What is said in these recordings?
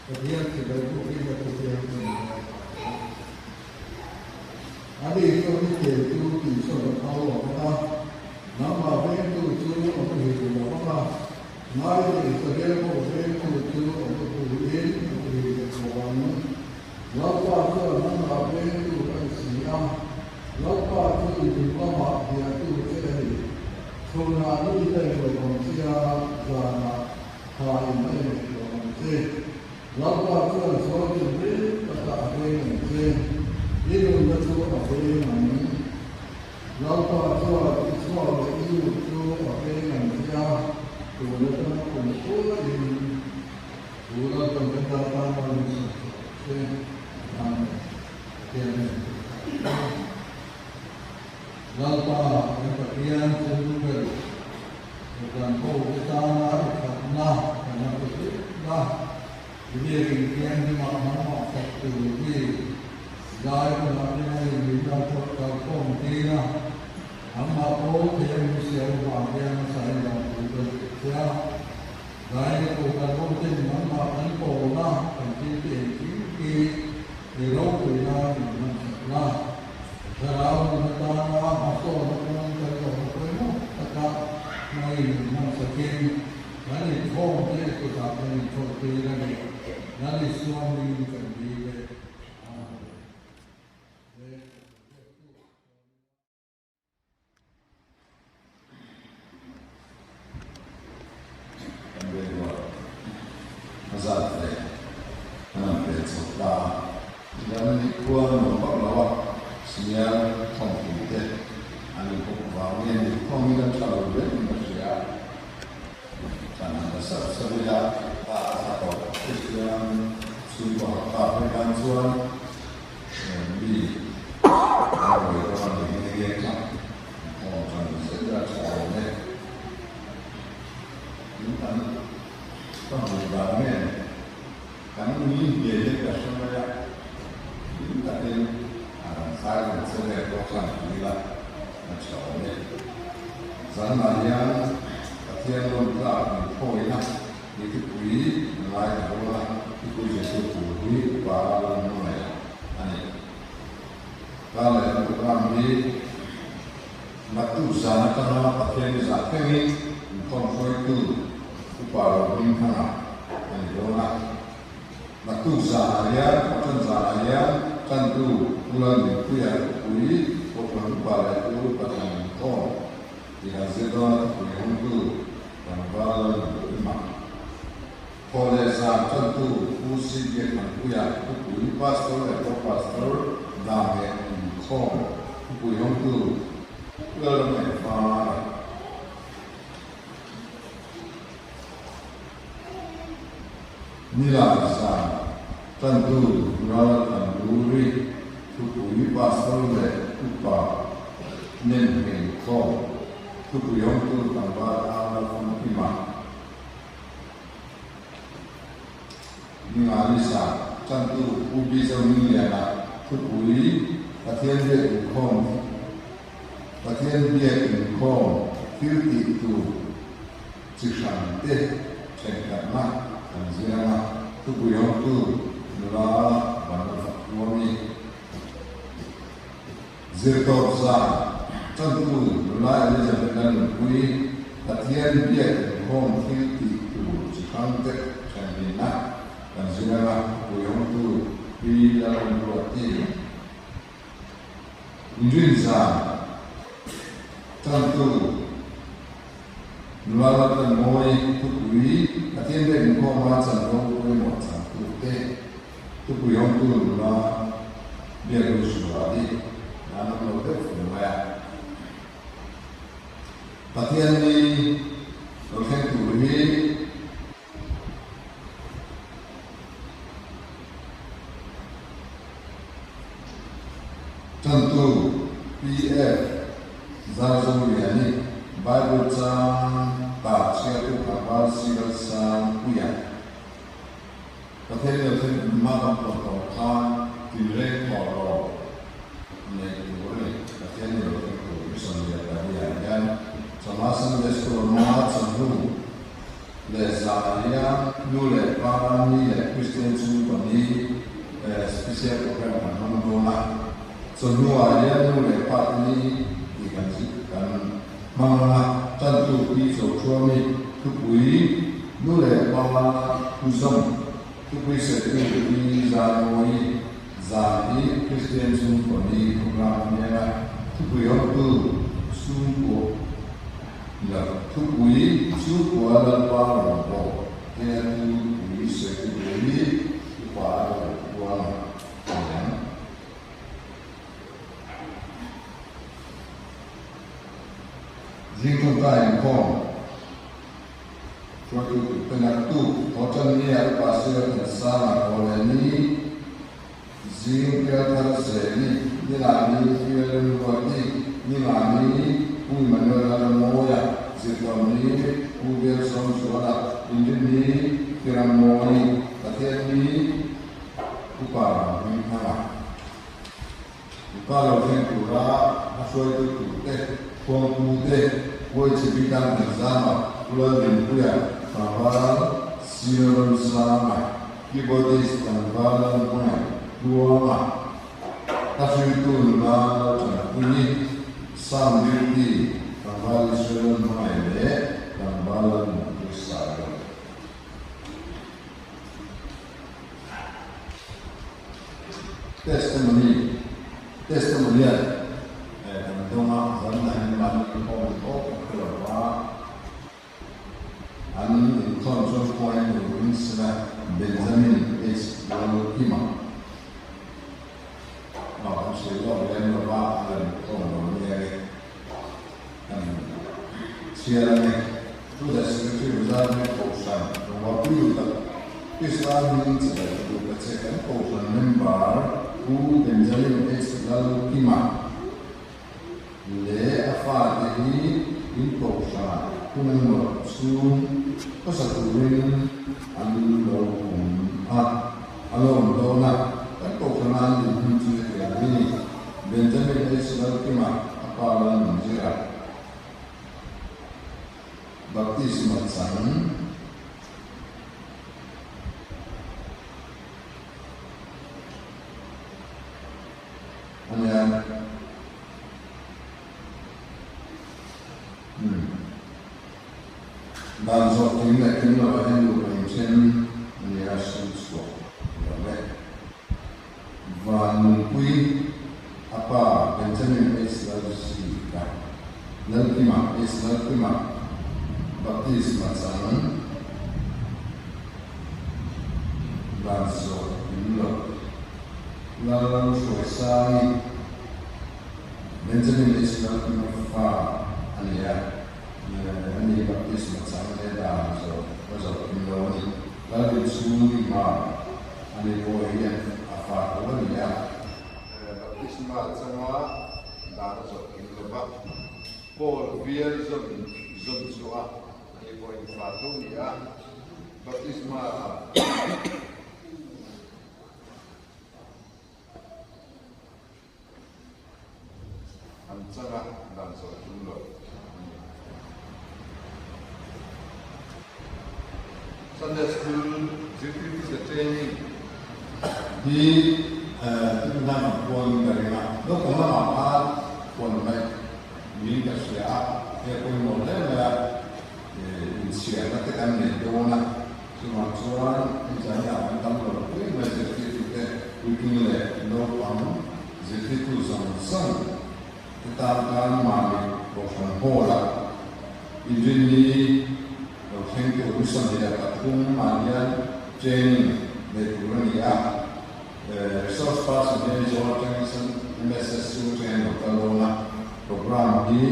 Pathian chibai bukin a thuthiang ka ni ngai ta lo. Ani chuan i ke chu tihsawn a phal lo ang a, nangmah vengtu chu a muhil lo ang a, ngai leh Israel ho vengtu chu a muhulin a muhil leh lo ang. Lalpa chuan nangmah vengtu a ni si a, Lalpa chu i ding lamah biahtu che a ni. Chhunah ni i daih lo ang che a, zanah tha in a inneih lo ang che. Lalpa chuan sual tinreng takah a veng ang che, i nunna chu a veng ang. Lalpa chuan i chhuak leh i lut chu a veng ang che a, tun atanga kum khuain thu Lalpan kan ta tan a rawn sawi chhuah ang che. Amen. Pathian hian thu tha a. Lalpa kan Pathian chung ber Kohhran hote tana i thatna kan la hmu hlek a, i biakin thianghlimah nangmah fak tur hi zai hunah te mawin min lo thawk kal khawm tir a, nangmah pawl thei a min siam avang hian a sain dan tur ka zir che a, zaina kohhran hoten nangmah kan pawlna kan thil te engkim hi i ropui nan min hmansak la. Thlarau nun atana hmasawnna kawng kan zawhna pawimawh taka hmangin min hmansakin kan inkhawm te kutah kan inthawhtir a ni. Lal Isua hmingin kan dil e. Amen. Kan beirual a zat ve an han pel chho ta a. Tichuan ni khua nuam vak lo a, Senior thawmhnaw te an inpawp vang nge ni khawngin a tha lo hle in ka hria a. Kan han la sap sap ila, ta a tha tawh. Kristian chhungkaw hak ta phei tan chuan Mi a rawi dawn a ni nghe nghe kha an thawm tan zel a tha awm e. Tin kan ka hmuh dan nge kan mi hmel hi ka hre mai a, hlim takin a rawn zai rawn che vel pawh khan ti ila a tha awm e. Zanah hian Pathian rawn tlak min thawina Ni thupui a ngai ta dawn a, thupui zirtu tur hi upa a lo hmangaih a ni. Ka leh program hi naktuk zan atanga Pathian zah thlengin inkhawm hruaitu upa lo hming thangah a ni dawn a. Naktuk zanah hian, Thawhṭan zanah hian ṭantu Pu Lalnunpuia thupui Kohhran upa leh Pu Pathian inkhawm tih han zir dawn a thupui hawngtu Tlangval Lalnunpuima, Thaw leh zan ṭantu Pu Si Biakhanpuia thupui Pastor leh Pro Pastor dan leh inkhawm thupui hawngtu Lalramngaihfara. Nilai zan ṭantu Ralthanluri thupui Pastor leh Upa Nemhmei Khawm thupui awmtu tlangval Arna Famkima Ningani zan ṭantu Pu Bizo Mingliana thupui Pathian biak inkhawm Pathian biak inkhawm thil tih tur chi hran te thenkhatna kan zir ang a, thupui hawngtu nula van fak huami zirtawp zan chantu nula Elizabeth a nunpui Pathian biak inkhawm thil tih tur chi hrang te thenhlinna kan zir ang a, thupui hawngtu Pi Lalawmruati. Inrinzan tantu nula Laltan Mawi thupui Pathian biak inkhawma chanvo pawimawh changtute thupui hawngtu nula biak Joshua hi an awm lo deuh fur mai a. Pathian ni lo thleng tur hi Tantu PF Zarzoliani Bible chang tar chhiartu tlangval Sigal Sangpuia Pathian lo thlen hma kan puan tawh khan tinreng thawh rawh neih tur a ni. Pathian lo thlen tur Mission Lian Pali ah hian Chawhma Sunday School awma chawhnu. Leh zah hian nu leh pa ni leh Kristian chhungkaw ni special program kan hmang dawn a. Chawhnuah hian nu leh pa te ni tih kan kan hmang ang a, tantu pi Chawhthuami thupui nu leh pa thuzawm thupui setu pi Zanawi zan hi Kristian chhungkaw ni program a ni ang a, thupui awmtu chhungkaw La thupui chu Kuala Lumpur rawn pawh tia thupui sawi tur hi upa a lo puang a ni ang. Zingtawngtai inkhawm hruaitu turte naktuk thaw tan nia upa sir Thansanga thaw leh ni Zing pial thar zeli, Nilani Fialin Ruati, Ningani Pu Emmanuel Lalramawia, Zirtawmni Pu Bialsawm Zuala, Inrinni Kirammawi, Pathianni Upa Ramhmingthanga. Upa lo thleng tura a hruaitu turte, Khuangpute, Puaichhe Bikang Thanzama, Pu Lalrinpuia, Tlangval Sir Ramsanga, Keyboardist tlangval Lalhmangaih Tluanga, a hruitu nula Lalṭanpuii, Sound Duty tlangval Israel Lalhmangaih leh tlangval Lalnunpuii Sailo. Testimony Testimonial kan dawng a, zan dahin mahni inkhawm tawp a hre lo va. An inthawn chuan khuain turin sela Benjamin H. Lalkima a kan hrilh lawk lem lo va, a la inthawn lo nia nge kan chhiar a ni. Chu leh Secretary Bazar Kohhran Rawngbaupui duh tak Krista hming chibai ka duh ka che kan Kohhran member Pu Benjamin H. Lalkima leh a fate hi in kohhranah hun engemaw chhung hmasa turin an lo awm a, a lo awm dawn a, kan kohhrana an din hun chu hetiang hi ni, Benjamin H. Lalkima, a pa Lalnunzira, Baptisma chang. A nia. Umm. Dan zawh kim leh kim lo ah hian nupa inthen a nia sum chhuah lo e. Van Nunpui a pa Benjamin H. Lalzika, Lalkima H. Lalkima, Baptisma chang dan zawh kim lo. Lal Hruaisangi, Benjamin Israel hming fa a ni a, a ni baptisma chang leh dan zawh ka zawh kim lo a ni. Lal inchhung hma a ni pawh hian a fa tho a ni a. Baptisma changa dan a zawh kim lo va, Paul bial zawn zawn chu a ni pawhin fa tho a ni a, baptisma An changa dan sawi tum lo a ni. Sunday School zirtirtute training hi tin hlan ang puangin ka ring a, naupang lamah khan puan hmaih niin ka hria a, he pawimawh hle mai a, inchhiarna te kan nei dawn a. Chuvang chuan hei ah kan tam lo pui mai zirtirtute puitling leh naupang zirtirtu zawng zawng te tan khan mahni Kohhran Hall ah inrinni lo thleng tur ni 23 ah hian training nei tur a ni a, resource person hi Aizawl atangin MSSU atangin lo kal dawn a, programme hi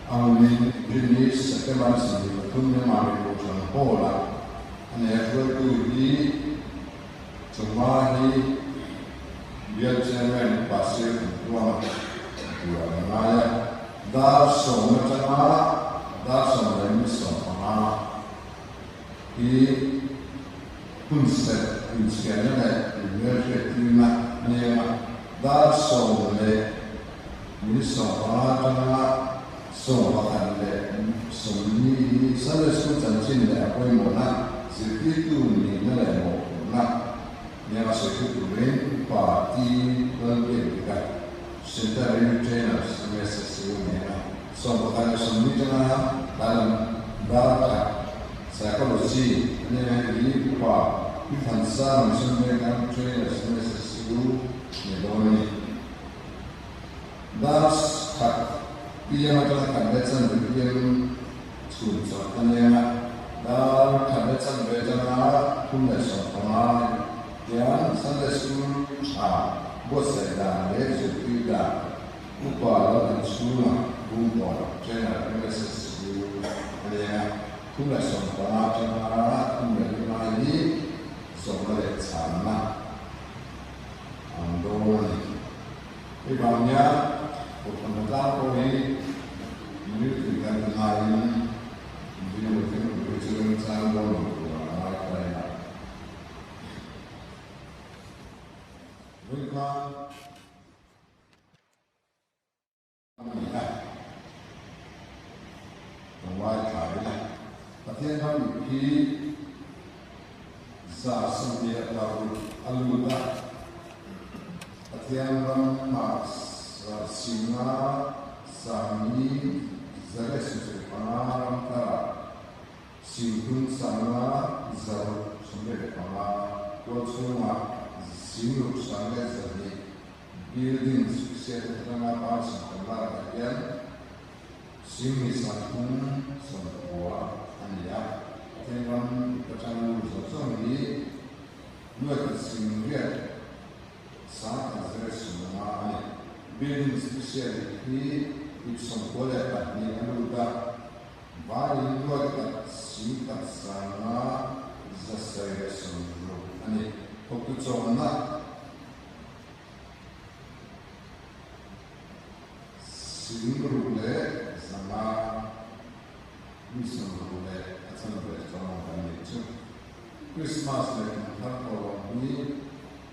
A hmunin Rinni September 23 ni Mami Kohhran Hall ah a nei a, hruaitu hi Chawhma hi Bial Chairman Pasir Kumtluanga tur an ngai a, dar sawm atanga dar 10:15 hi hun set inchhiarna leh inhmelhriattirna a nei ang a, dar 10:15 atanga. 11:40 hi Sunday School chanchin leh a pawimawhna zirtirtu nihna leh mawhphurhna nia sawi thu turin Upa T. Lalbiakdika, Centenary Trainers, MSSU nena 11:40 tanga tlailam dar khat Psychology a nia hei hi Upa Pi Thansanga Mission Veng Trainers, MSSU ni dawn a ni. Dar khat PM atanga khat leh chanve PM chhun chawlh a nia a, dar khat leh chanve atanga 3:15 hian Sunday School tha buatsaih dan leh zirtir dan Upa Lalthanchhunga Bungkawn Trainer MSSU a nia a, 3:15 atanga 3:05 hi zawhna leh chhanna an dawn a ni. Hei vang hian Kohhran Hnatlang pawh hi minute kan ti ngaiin video thil tur hi chu remchang dawn lo tur a ngai ta reng a. Vawikhan A ni a, ka ngaithla ila. Pathian ram hi 76 a lut a, Pathian ramah 50 175 ram tharah 30 165 tual chhungah 61 200 Building success atanga parcel kan lak ah hian 23 90 a ni a, Pathian ram atang lut zawng zawng hi nuaikhat singriat 10,050 a ni. Building special hi ip 92 a lut a, vaiin nuaikhat singkhat 50 760 a ni. Thawktu chawmna. 65 mi 60.25 chuang kan nih chu. Krismas leh kum thar tawh hi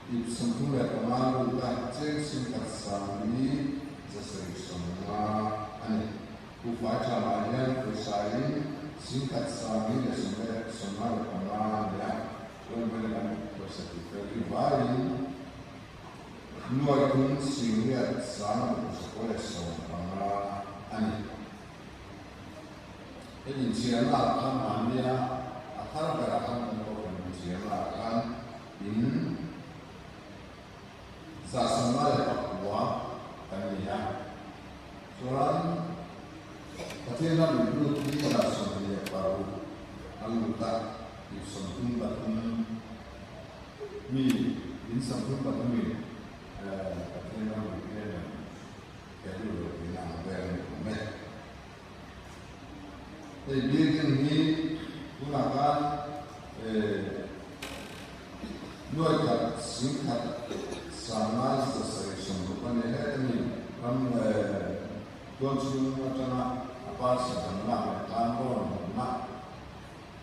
ip 35 lut a cheng 1,170 a ni. Buhfai tha ah hian pawisa in 1,195 a ni a. Chuan vela kan pawisa tih fel hi vaiin nuai thum singriat 1,615 a ni. Hei inchhiarna ah khan mahnia a thar berah khan kan kohhran inchhiarna ah khan in 159 kan ni a. Chuan Pathian ram in lut hi 26 a lut a. Ip 33 mi in 33 in Pathian ram ri hian an he lut lo tihna ang vel a ni awm e. Hei building hi tunah khan nuai khat 10,000 5 160 a ni hlek a ni. Ram tual chhung atanga a parcel an lak leh tan rawn hawnna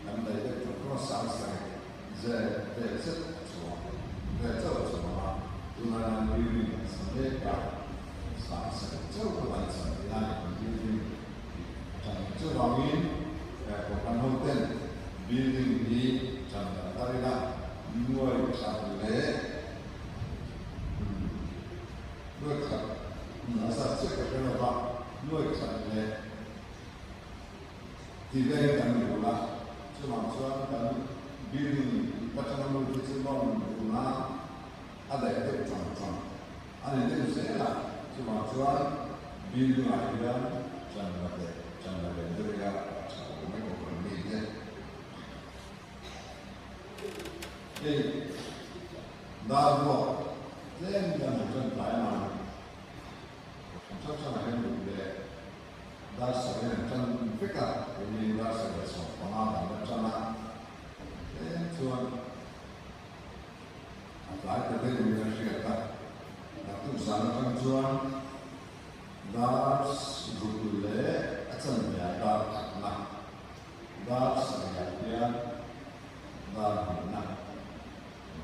Kan daih deuh tawh tawh a, 70 zel vel zet a chuang vel chauh a chuang a, tunah hian building kan sa mek a, 70 chauh pawh kan sa tih lai kan building tih atang chuvangin Kohhran ho ten building hi tan dan thar ila nuai khat leh nuai khat a zat chiah ka hre lova nuai khat leh Ti veng kan ni bul a, chuvang chuan kan building atanga lut hi chu lawm buna a daih deuh chang chang a ni deuh zel a, chuvang chuan building ah hian chan la leh chan la leh deuh ila a tha lo mai bawk ang mi te. Hei dar ruak tlem kan han tan tlai mai kohhran hrang hrangah hian duh leh Dar sarih an tan vek a, keini dar 7:15 kan la tan a, tlem chuan a tlai ta deuh in a hriat a, naktuk zan atang chuan dar ruk leh a chanve ah dar khatna, dar sarih ah hian dar hnihna kan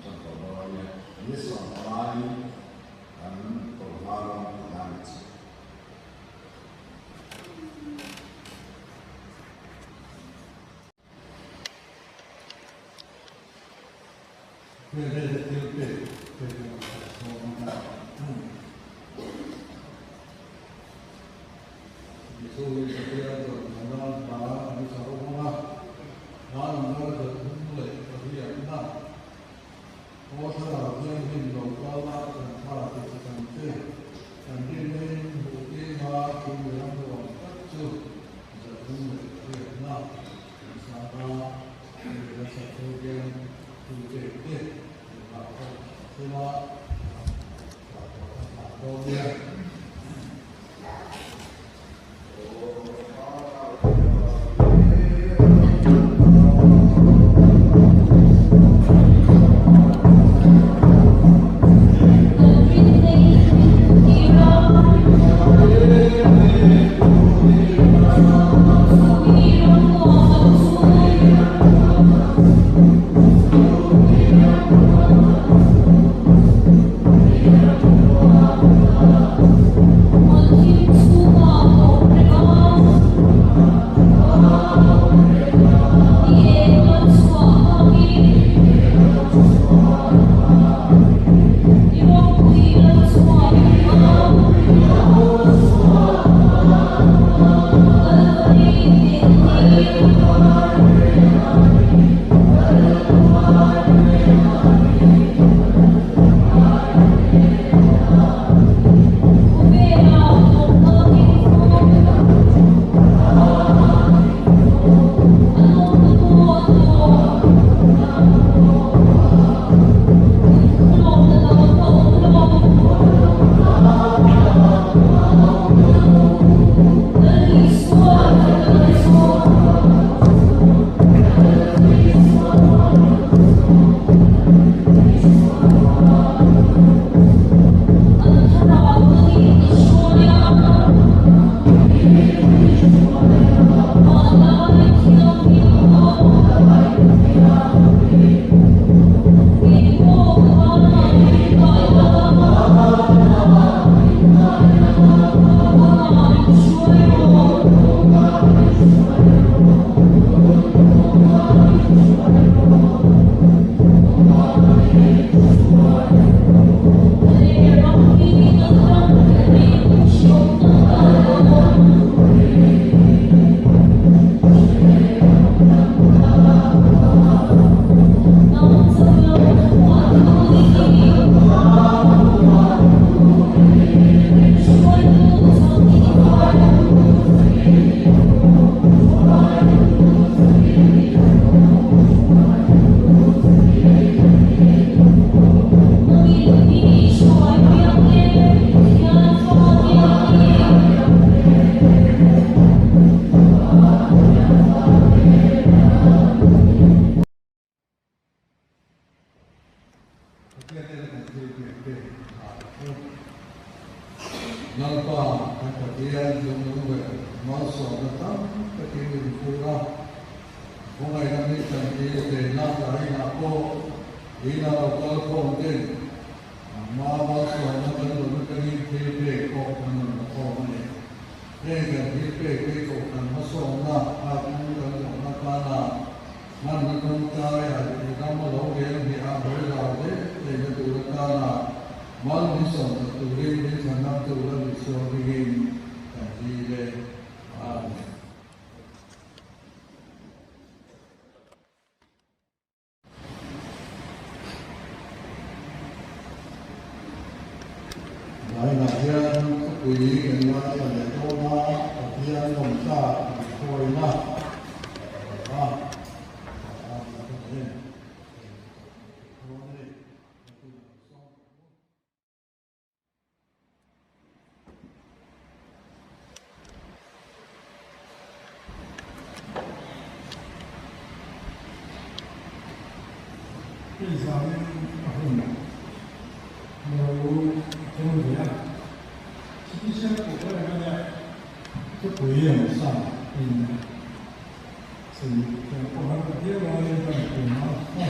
tan tawh dawn a nia, ni 15 in kan tawlhma rawng tihna a ni chu. Lalpa kan Pathian chungnung ber malsawmna tam takin min fur a, khawngaihna min chantir theihna tlaiinah pawh ina lo kal khawm ten nangma malsawmna kan rawn atangin thil pek pawh kan rawn la khawm a ni. Heng kan thil pek te kohhran hmasawmna a kawng kan zawhna tana hmanna tawngtaia i ram a lo rel hnih a hawi zau hle theihna tur atana mal min sawmsak turin min chhanham tur a nih sual ringin kan dil e. Amen. Vainah hian khawpui kan ngaithla leh dawn a, Pathian lawmtlak kan hruaina a ni a, Hei zanin a hun lo thleng ve a, Citizen Programme a nia thupui ang sa in chei thiam pawh har ta viau laiin kan tum a.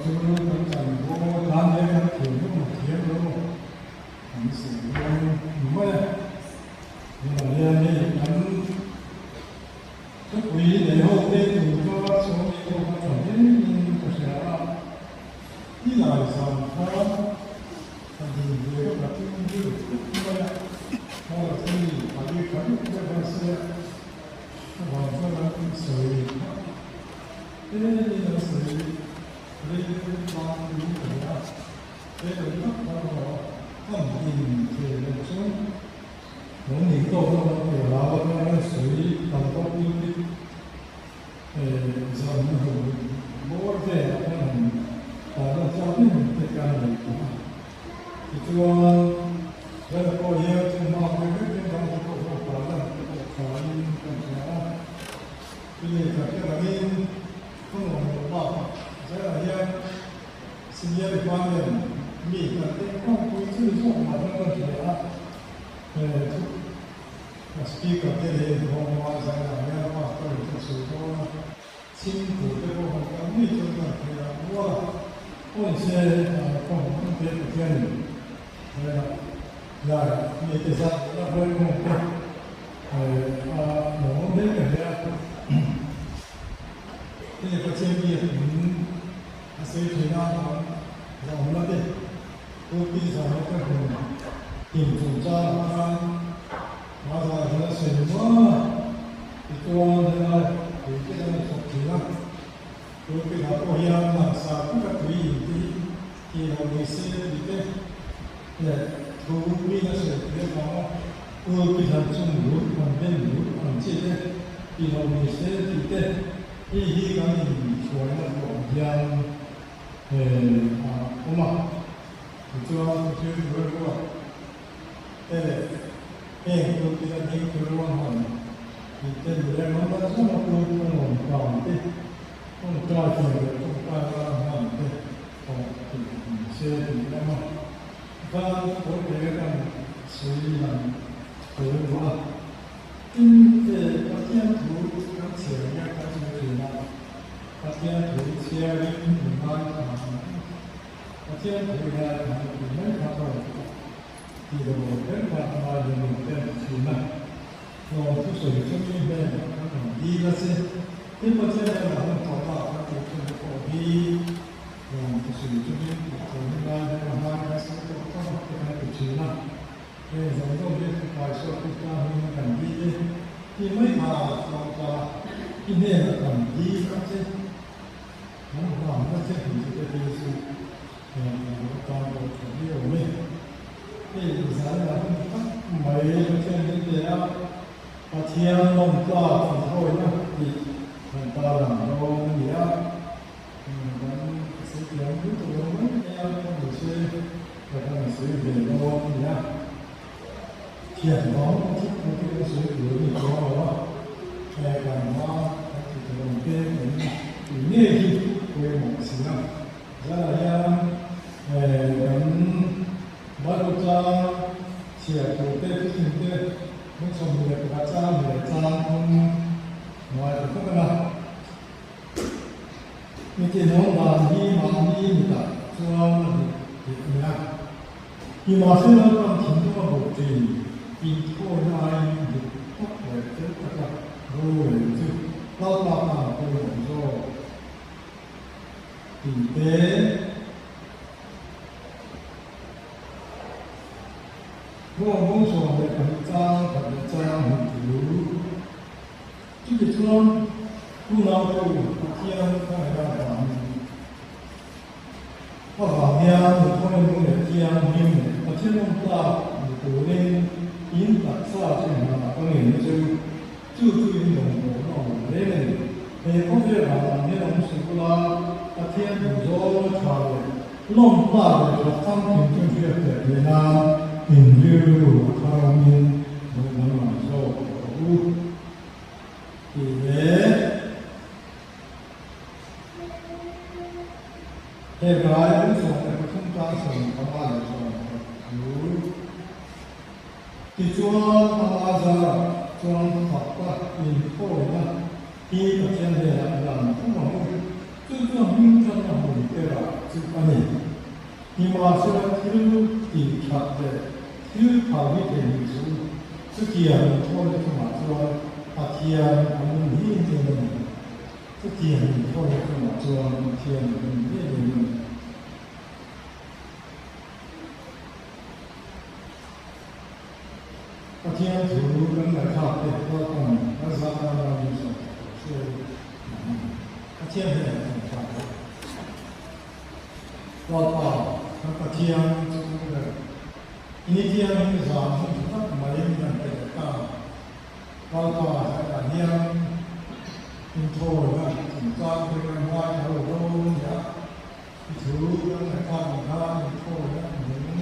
Chu kan chanvo tan hian kan thiam emaw thiam lo emaw kan sawi dawn ni mai a. Tunah hian hei kan thupui nei ho te tur kha sawm ei pawh kha tha hle in ka hria a. Tlem an sawi rei deuh tlangpui ka ni a, he lo tak tak erawh kan in thei loh chuan lo nih tawk na lam tur hlau a kan sawi tam vak lutuk zan na hun bawr velah kan han tarlan tlak em em te kan nei tawh a. Tichuan Zela pawh hian chu hma ve vek in dang te pawh hian tarlan te pawh thain kan hria a. Chumi khat te angin ka nuam loh bakah Zela hian Senior Department mi kan enkawl pui chu ni zawk mah hian kan hria a. Thu Speaker te leh Inkhawm a Zela hian Pastor in ka chhui dawn a. Chhingtu te pawh han kal ngei chuan kan thei a rual a, pawn se ka hmu ang te Pathianin lai mi te zat la huai khawm te a nuam hle ka hle a. Hei Pathian biak in a sawi thei nan chuan zahawmna te Pulpi zahna te hun him chungchangah khan Hma zah hian a sawi nual a, tichuan helai tui te kan han thawk thin a, Pulpit-ah pawh hian langsar taka tui in te hi tih loh ni se tih te leh thu min a sawi thei avanga Pulpit han chung lut han den lut ang chi te tih loh ni se tih te hei hi kan inhruaina buah hian a awm a, tichuan thil rilruah te leh heng pulpit a ding tur ruang han tih te ni leh mandal zawng a pul a nuam kang te, tawngtai thiam leh tawngtai ran hman te thawh tih ni se tih a awm a. Tikhan pawlte kan sawi han sawi duh a, tin Pathian thu kan chhiar hian kan sawi thin a, Pathian thu chhiarin min ngaithla ang a, Pathian thu hian kan tih mai kha ka rawn Tih lo lo ber kha a ngai hian min pen thin a, hlawm thusawi chungin hnenah kan rawn dil a che. Tin, Pathian hnenah hun tawh bak kan tih thin te pawh hi hlawm thusawi chungin tih tur hi ngai hian a hmai kan sawi tawh tawh a te kan ti thin a. Heng zawng zawng hi thupai suak Krista hmingin kan dil e tih mai kha tlawm ta i hnenah kan dil a che. Kan hlanna che hmeichhe te hi chu Tan pawh tha viau awm e. Hei zai lah hun tak mai Pathian min pe a, Pathian lawm tlak inthawina tih kan tarlang dawn a ni a. Kan sawi thiam lutuk lo mai mai a, ka hmu se ka kan sawi ve dawn a ni a. Thiam vang thut thut hi kan sawi tur a ni chuang lo a, kan hma kan tih tur ang te kan tih ngei hi pawimawh si a. Zanah hian kan Bible tlang chhiar tur te, thuthlung te, lungchhawm leh pakhat chang leh chang thum hnuai ta vek a. Mi tinawm dan hi mahni mitah chuan a dik tih a ni a. Nimahsela kan thinlung a bawk thin, inthawina aiin dik tak leh fel taka rorel chu Lalpa tan pawimawh zawk. Tih te, Ruang bawngsuam leh pahnih chang khat leh chang hnih thu. Chuti chuan unau te u Pathian khawngaihna avangin avang hian mithawi nung leh thianghlim leh Pathian awm tlak ni turin in taksa chu inhmanah ka ngen chu. Chu chu in rawngbawlna awm reng a ni. He khawvel ah ang hian awm suh ula, Pathian duhzawng a tha leh lawmpa leh that famkim chu hriat theih theih nan in rilru a thar awmin duh danglam zawk rawh u tih leh Hebrai 13 tan 15 leh 16 thu. Tichuan, ama zarah chuan fakna inthawina hi Pathian hnenah a hlan thung ang u. Chu chuan hming tanna hmun terah chu a ni. Nimahsela thil tih that leh thil phal hi thei ni chu chutiang inthawina chungah chuan Pathian a nung hi em a ni. Chutiang inthawina chungah chuan Pathian a nung em em a ni. Pathian thu kan ngaihthlak te Lalpan a zah tan a min zawh tak lo hriau a ni. Pathian hnenah kan thlak a. Lalpa, kan Pathian chu ber, i ni thiangin zan hun tha tak mai min han pe leh ta. Lalpa, hetah hian inthawina chungchang te kan ngaithla lo dawn a ni a, i thu kan ngaihthlak ang khan inthawina nung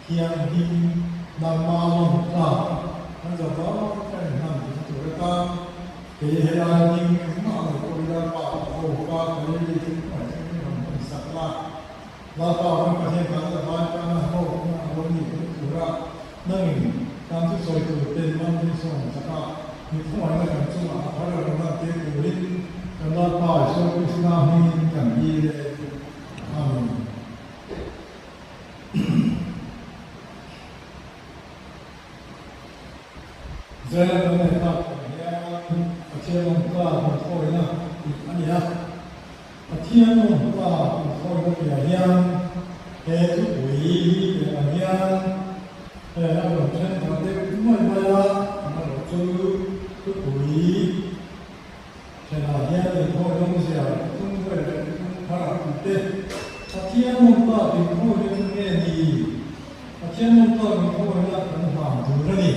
thianghlim nangmah lawm tlak kan zo vak a inhlan tih tur atan Kei helai ding engmah lo pawh i Lalpa ka ho ka Galili thil hnuai thleng in rawn hmun sak la. Lalpa ram Pathian kan la vai tana ho na a lo ni theih tura nangin kan chu sawi tur ten man min sawm sak a, mi khawngaihna kan chungah a thar a rawn lan tir turin kan Lalpa Isua Krista hmingin kan dil e. Amen. Zela kan nei tak ang hian Pathian awm tlak inthawina tih a ni a. Pathian awm tlak inthawina tihah hian he thupui hi tih ang hian he a rawn then darh deuh mai mai a, amaherawhchu thupui thenah hian inthawina awmzia thung vel leh thung thar tih te, Pathian awm tlak inthawina chu nge ni? Pathian awm tlak inthawina kan hlan tur a ni.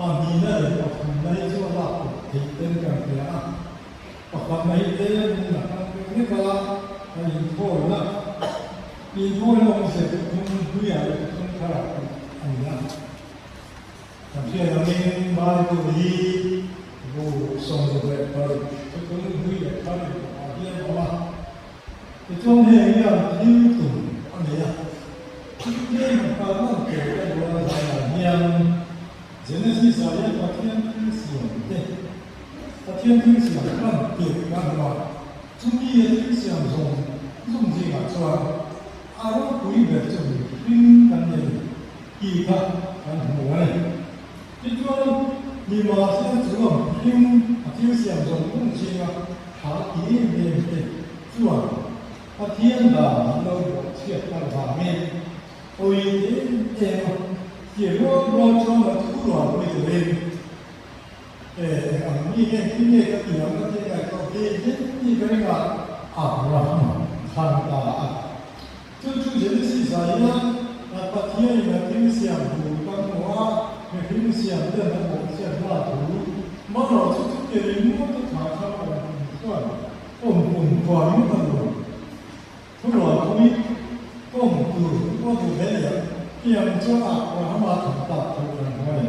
Pahnihna leh pathumna hi chu a lak kawp theih ten kan hria a, pakhatna hi tlem in a kal deuh hlek a, a inthawina, inthawina awmzia chu thum hluiah leh thum tharah tih a ni a. Kan hriat angin Bible hi bu 26 chu thum hlui leh thar inpawhah hian a awm a. Tichuan heng hian thil tum a nei a, thil tlem an kal lan tur ka duh a zaiah hian Genesis ah hian Pathian thil siam te, Pathian thil siam lan tirh kan hmu a, chumi a thil siam zawng zawng zingah chuan a ropui ber chu mihring kan ni a ni tih kha kan hmu a ni. Tichuan nimahsela chu a mihring a thil siam zawng zawng zinga tha ti em em te chuan Pathian dan an lo buah chhiat tak vangin awi em em a tir rual rual chuan a thu rual pui turin e eng ang mi nge khi nge ka ti ang ka tih ngaihtuah ve hle ni ka ring a Abraham thlan ta a. Chu chu Genesis ah hian Pathianin a thil siam tur kan hmu a, mihring siam ten a bawh chhiat hma thu hmanraw chu chuti ringawt a thah thar awm kum chuan awm kum khuar ringawt a duh ang. Thurual pui kawm tur pawh duh hle nia, tiang chuan Abrahama thlan tak thu kan hmu a ni.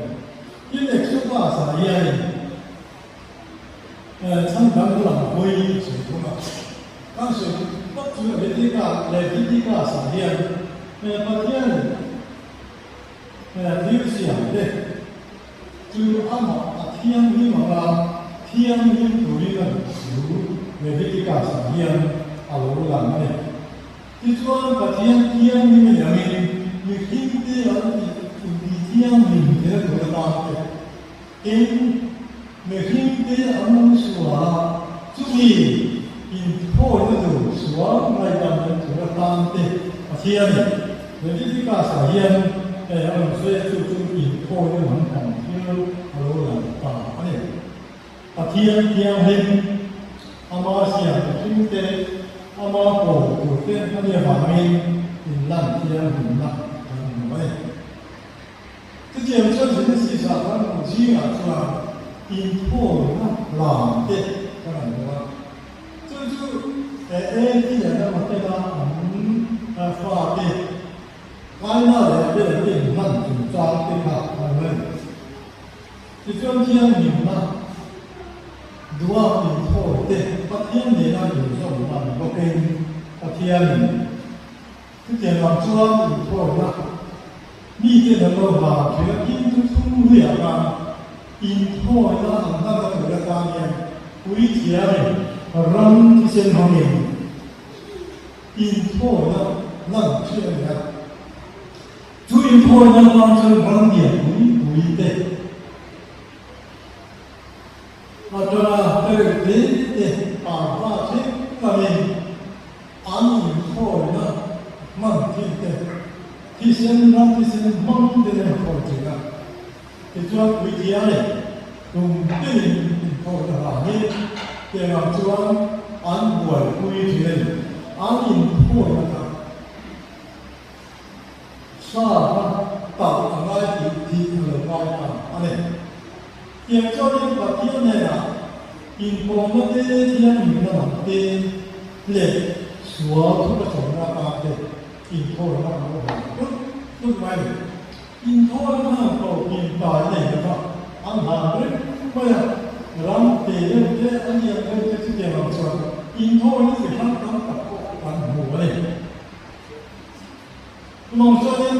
Tin Exodus ah hianin Chhan dang lam hawi sawi thung a, kan sawi dik tak chu Levitica Leviticus ah hian Pathian thil siam te chu amah a thianghlim anga thianghlim turin a duh thu Leviticus ah hian a lo lang a ni. Tichuan Pathian thianghlim a ni angin mihringte an inti thianghlim zel tur atan te Tin, mihringte an awm sual a, chumi inthawina tur sual ngaihdam leh tur atan te Pathianin Leviticus-ah hian a rawn sawi a, chu chu inthawina lampang thil a lo lang ta a ni. Pathian thianghlim, ama siam mihringte, ama pawl turte a nih avangin inlan thianghlimna kan hmu a ni. Chutiang chuan Genesis ah kan hmuh zingah chuan inthawlna hlan te kan han hmu a. Chu chu Eli leh Adama tena an fate Kaina leh Abel te inhlan chungchang te kha an hmu a ni. Tichuan thianghlimna duha inthawl te Pathian nena inzawmna ni bawkin Pathianin Chutiang lam chuan inthawina mite an lo hla thin a, tin chu thung luiah khan inthawina an hlan a tur atan hian puithiamin ram thisen hmangin inthawina lan thin a ni a. Chu inthawina hmang chuan ram lian pui pui te atanga tereuh te te parva thleng lamin An inkhawina hman thin te, thisen ram thisen hmang te nen khawi thin a. Tichuan puithiam in tum tinin inkhawina hlan hi. Tiangah chuan an buaipui thin a ni. An inphuaina kha sa kha talh a ngai tih tih a lo ngai ta a ni. Tiang chuanin Pathian hnenah inpawmna te, thianghlimna lam te leh sual thuka chawmna atan te inthawina an lo hawn tlut tlut mai a ni. Inthawina hman tawh intai nei lova an hlan reng mai a, ram te deuh te a lian deuh te chutiang ang chuan inthawina chi hrang tam tak pawh kan hmu a ni. Tumang chuanin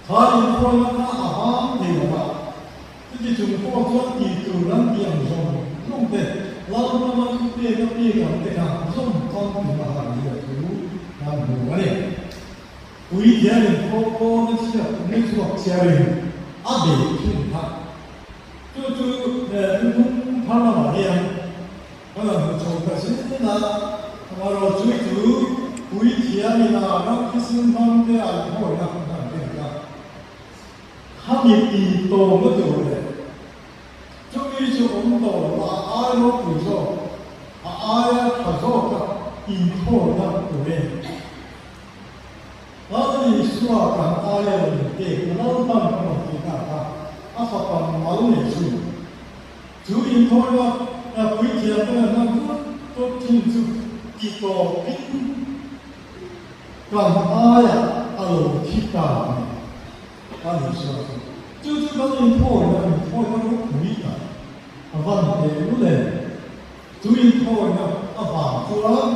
kha inthawina kha a vang thei lo va, chuti chung pawh chuan tih tur an tih ang zawng zawng te, Lalrama thu pek a pek ang te kha zawm famkim a har zia thu kan hmu a ni. Puithianin kawngkawna chhiat ni chhuak chhiarin a bei thin kha. Chu chu he thuthlung thar lamah hian kan han hmu chho ta zel a, amaherawh chu chu Puithianin a ram thisen hmang te a inhawina kan han en ta. Khami ti tawmna tur leh chumi chu awm tawh lo a ai ropui zawk, a aia tha zawka inthawina turin. Lal Isua kan aia lo inpek na Lalpan ka rawn tih ta kha a fapa mal nei chu. Chu inthawina puithiam te leh hman tut tut thin chu ti tawpin kan aia a lo thi ta a ni. Lal Isua chu. Chu chu kan inthawina inthawina ropui tak a van teh lul em. Chu inthawina avang chuan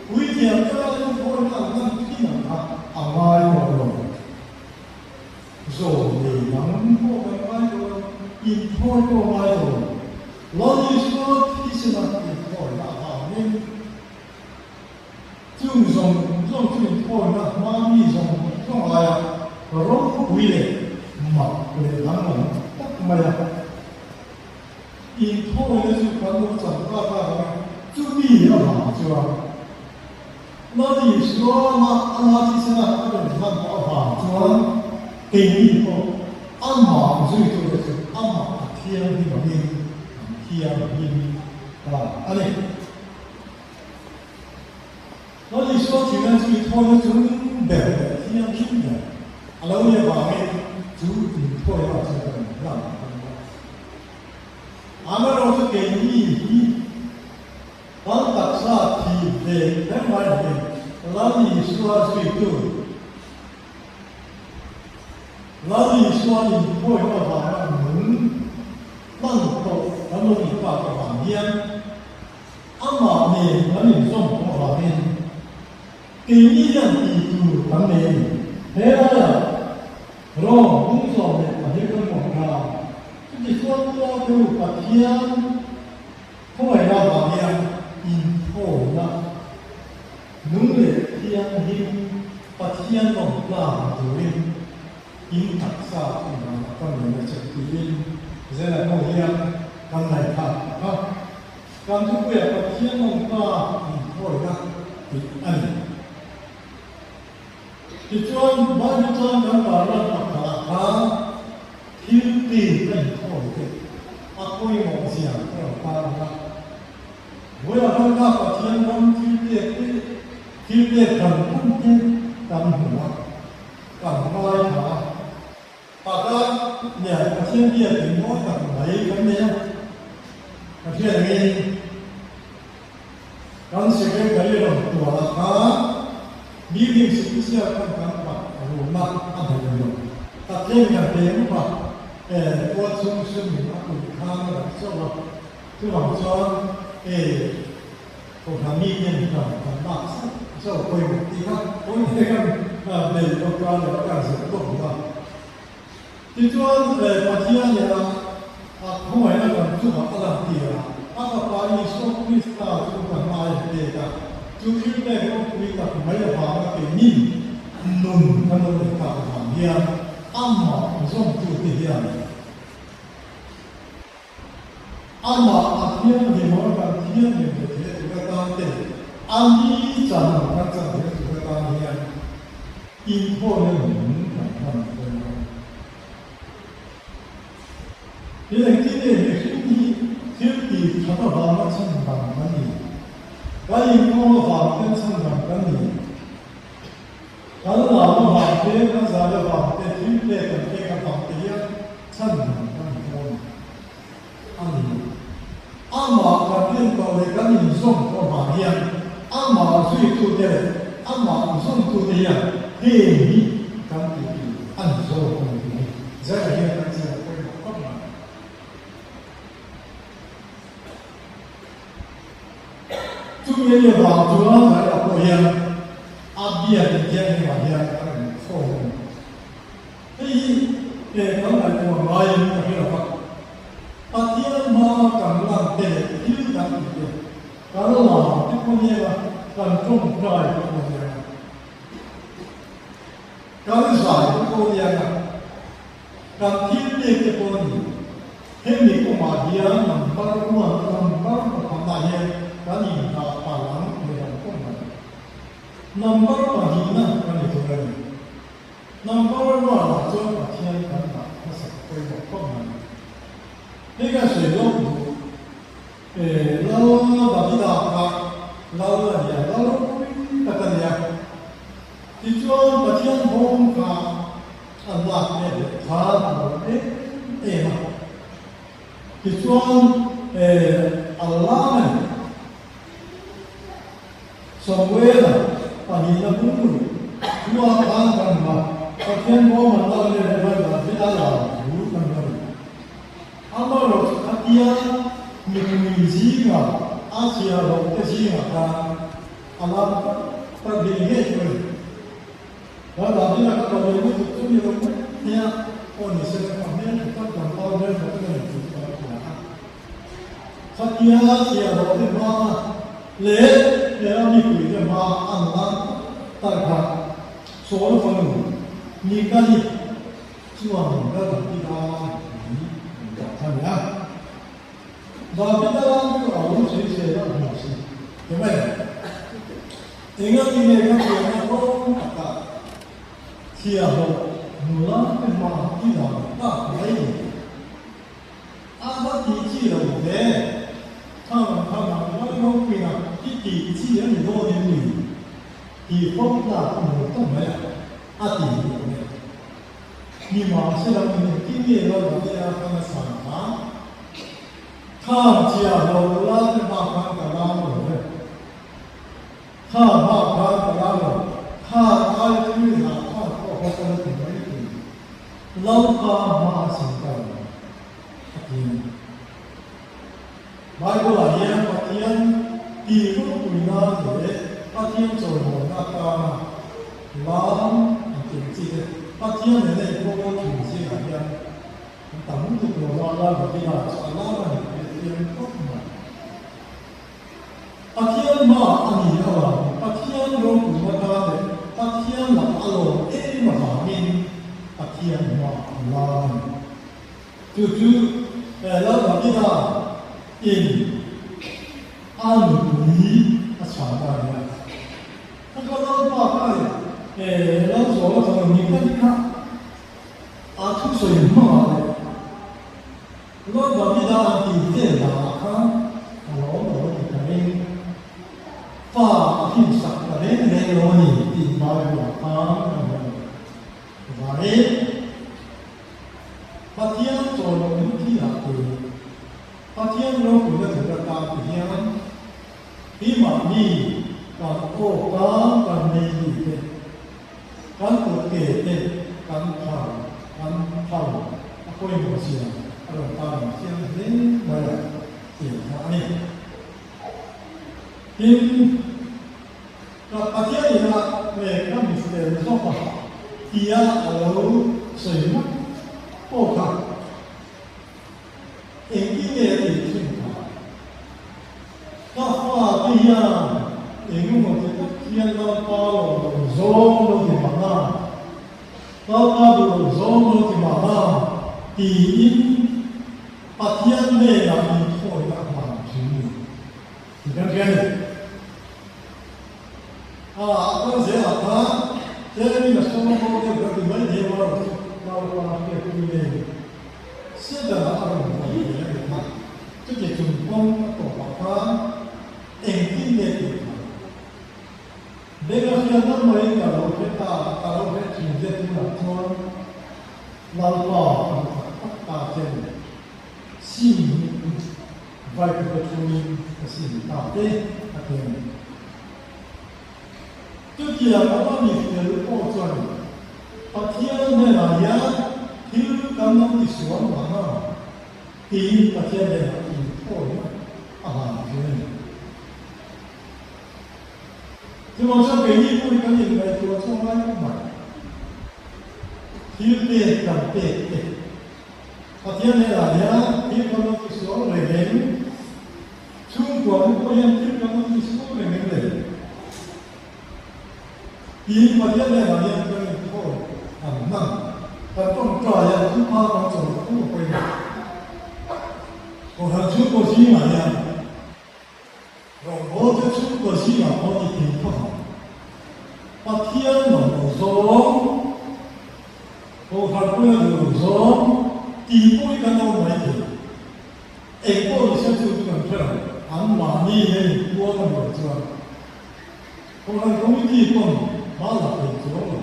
puithiam te laiin inthawina an hman thin ang kha a ngai tawh lo. Zawn nei dang pawh kan ngai tawh lo, inthawi pawh a ngai tawh lo. Lal Isua thisena inthawina avangin chung zawng zawng chu inthawina hma mi zawng zawng aia ropui leh mak leh danglam tak mai a. Inthawina chu kan lo chan tak a ang a, chumi avang chuan Lal Isua lama ama thisena a rawn hman tawh avang chuan keini pawh amah zuitute chu amah a thianghlim angin kan thianghlim ta a ni. Lal Isua thihna chu inthawina chung ber leh thianghlim ber a lo nih avangin chu inthawina chuan kan hlan a ni a. Amaherawhchu keini hi kan taksa thih ve kher mai lovin Lal Isua zuitu, Lal Isua inthawina avanga nung hman tawh kan lo nih tak avang hian, Amah nen kan inzawm tawh avangin keini hian tih tur kan nei a ni. He laiah Rom bung 12 kan hmuh kha chuti chuan Pu Pathian khawngaihna avang hian inthawina nung leh thianghlim Pathian lawm tlang turin in taksa inrana ka ngen a che tiin Zela pawh hian kan ngaihthak a. Kan thupuiah Pathian lawmpa inthawina tih a ni. Tichuan, Bible chuan kan tarlan pakhatah khan thil tin a inthawi te a pawimawh zia a rawn tarlang a. Vawiah khan kha Pathian ram thil pek te, thil pek dan pum te kan hmu a, kan ngaithla a. Taka nia Pathian biak in mawi tak mai kan nei a, Pathian angin kan secretary rawn tual ah khan building security khan kan pak rumna a daih lo. Pathian kan pe mup a, e tual chhung sum in a kulh khan a rawn chauh a, chuvang chuan e Kohhran mi ten kan kan lak zauh zauh pawimawh tih kha pawimawh kan bei bawk a leh kan zir bawk duh a. Tichuan Pathian leh a a khawngaihna kan chungah a lan tir a, a Fapa Isua Krista chu kan ngai a pek a, chu thil pek ropui tak mai avanga keini nun kan lo neih tak avang hian amah zawmtute hian Amah a thianghlim a kan thianghlim ve theih tur atan te, a ni chan ang kan chan theih tur atan hian inkhawlna nung kan hman dawn a. Hi engtin nge mihring hi thil tih that avanga chhan dan? Kan inkhawm avang ten chhandam kan ni. Kan lam avang te, kan zai avang te, thil pek kan pek avang te hian chhandam kan ni dawn a ni. Amah kan rin tawh leh kan inzawm tawh avang hian amah zuitute leh amah zawmtute hian heng hi kan tih tur a ni zawk a ni tih hi zaiah hian kan chiang pawimawh khawp mai. Chumi a nih avang chuan zaiah pawh hian a biak inthianghlimah hian a rawn khawm a ni. Hei hi he kan ngaihtuah ngaiin ka hre lo va, Pathian hma kan lan te leh thil kan tih te, kan lam te pawh nia, kan tawngtai te pawh nia, kan zai te pawh nia, kan thil pek te pawh a ni. Hemi kawngah hian number one, number pakhatah hian kan indah palh ang leh ang kawng mai. Number pahnihna kan ni thung a ni. Number one ah chuan Pathian kan dah hmasa pawimawh khawp mai. Hei ka sawi lawk duh e, Lal Davida kha Lal a nia, Lal ropui tak a nia. Tichuan Pathian bawm kha a lak leh leh khan a lo em em a. Tichuan e, a lam a ni. Samuela pahnihna bung thua khan kan hmu a, Pathian bawm an lak leh leh vai David a lam thu kan hmu a ni. Amaherawhchu khatia mipui zingah a chhiahhlawhte zingah khan a lam tak tak ve ngei chu a ni. Vai David a ka ko ve lutuk chu ni lo mai mai a, aw ni se ka hmel tha tak tlangval hmel tha tak a ni tih ka lo hria a. Khatia chhiahhlawhte hma leh hela mipuite hma an lan tak kha Sawl fanu Mikali chuan ka Davida hi an dah kha ni a. Davida lam chu a lo sawisel a hmu si te mai. Engati nge ka pianna rawng takah chhiahhlawh nula te hma i dan tak mai ni? A va tih chi lo ve. Thang ang kha nang lai ropuina i tih chi a ni dawn em ni? Tih fawm tlak a hmu ta mai a, a ti ni awm e. Nimahsela min engtin nge lo la te a khan a chhan kha? Khang chhia lo la te hma khan ka lam lo ve. Kha hma khan ka lam lo. Khan ai thil zah khan pawh kha ka la ti mai thei. Lalpa hma a chhin ta lo a ti a ni. Bible-ah hian Pathian tih ropui nan leh Pathian chawimawina atana lam an tih ang chi te, Pathian nena inpawh thin zingah hian an tam lutuk lo va, Lal Davida chu a lam a ni tih a thiam khawp mai. Pathian hma a ni avangin Pathian ropuina ta leh Pathian lam a lawm em avangin Pathian hma a la a ni. Chu chu Lal Davida in a nupui a chhan ta a ni a. Ka ka Lalpa kha leh Lalzuala fanu ni ka ni kha a thusawi hmangah leh Lord Davida an tih vel danah khan a lawm lo a ni ka ring. Fa a hlimsak ta reng reng lo a ni tih Bible-ah khan ka hmu a ni. Vangin Pathian chawlawm thilah te, Pathian ropuina tur atan te hian keimahni kan awka kan nei ni te, Kan kutke te kan phar kan phal a pawimawh zia a rawn tarlang chiang hle mai a tih kha a ni. Tin, ka Pathian ina nge ka mifel zawk a tia a lo sawi ngawt pawh kha Engtin nge a tih thin kha? Ka fate hian engemaw ti tak hian Lalpa lo lo zawng lo ti mahna, Lalpa duh lo zawng lo ti mahna tiin Pathian hnenah inthawina a hman thin ni. Ti kan hria ni. A kal zelah khan tlemin a sawm bo deuh ka ti mai thei a, Lalpa hriatpui nei. Setana a rawn hawi ve a ni kha. Chuti chung kawng a tawpah khan engtin nge tih kha? Benga hriatna mai ka lo hre ta, ka lo hre thin che tunah chuan Lalpa ka hmu tak tak ta che ni. Sim in vai kut a thuin ka sim ta te a ti a ni. Chutiang a mi fel pawh chuan Pathian hnenah hian thil kan lo tisual mahna tiin Pathian hnenah inthawina a hlan thin a ni. Chuvang chuan keini pawh hi kan inngaihtuah chu a ngai khawp mai. Thil pek kan pek te Pathian hnenah hian thil kan lo tisual reng em? Chhungkua te pawh hian thil kan lo tisual reng em le? Tiin Pathian hnenah hian kan inthawn ang hman, kan tawngtai a, thupha kan chawi fo a pawimawh. Kohhran chhungkaw zingah hian Rawngbawlte chhungkaw zingah pawh ni thei phawt ang. Pathian lo lo zawng, Kohhran puia duh lo zawng tih pawh hi kan lo mai thei. Eng pawh ni se chu chu kan hre lo, an mahni hian inpuang a nih chuan Kohhran Committee pawn hma la thei chuang lo.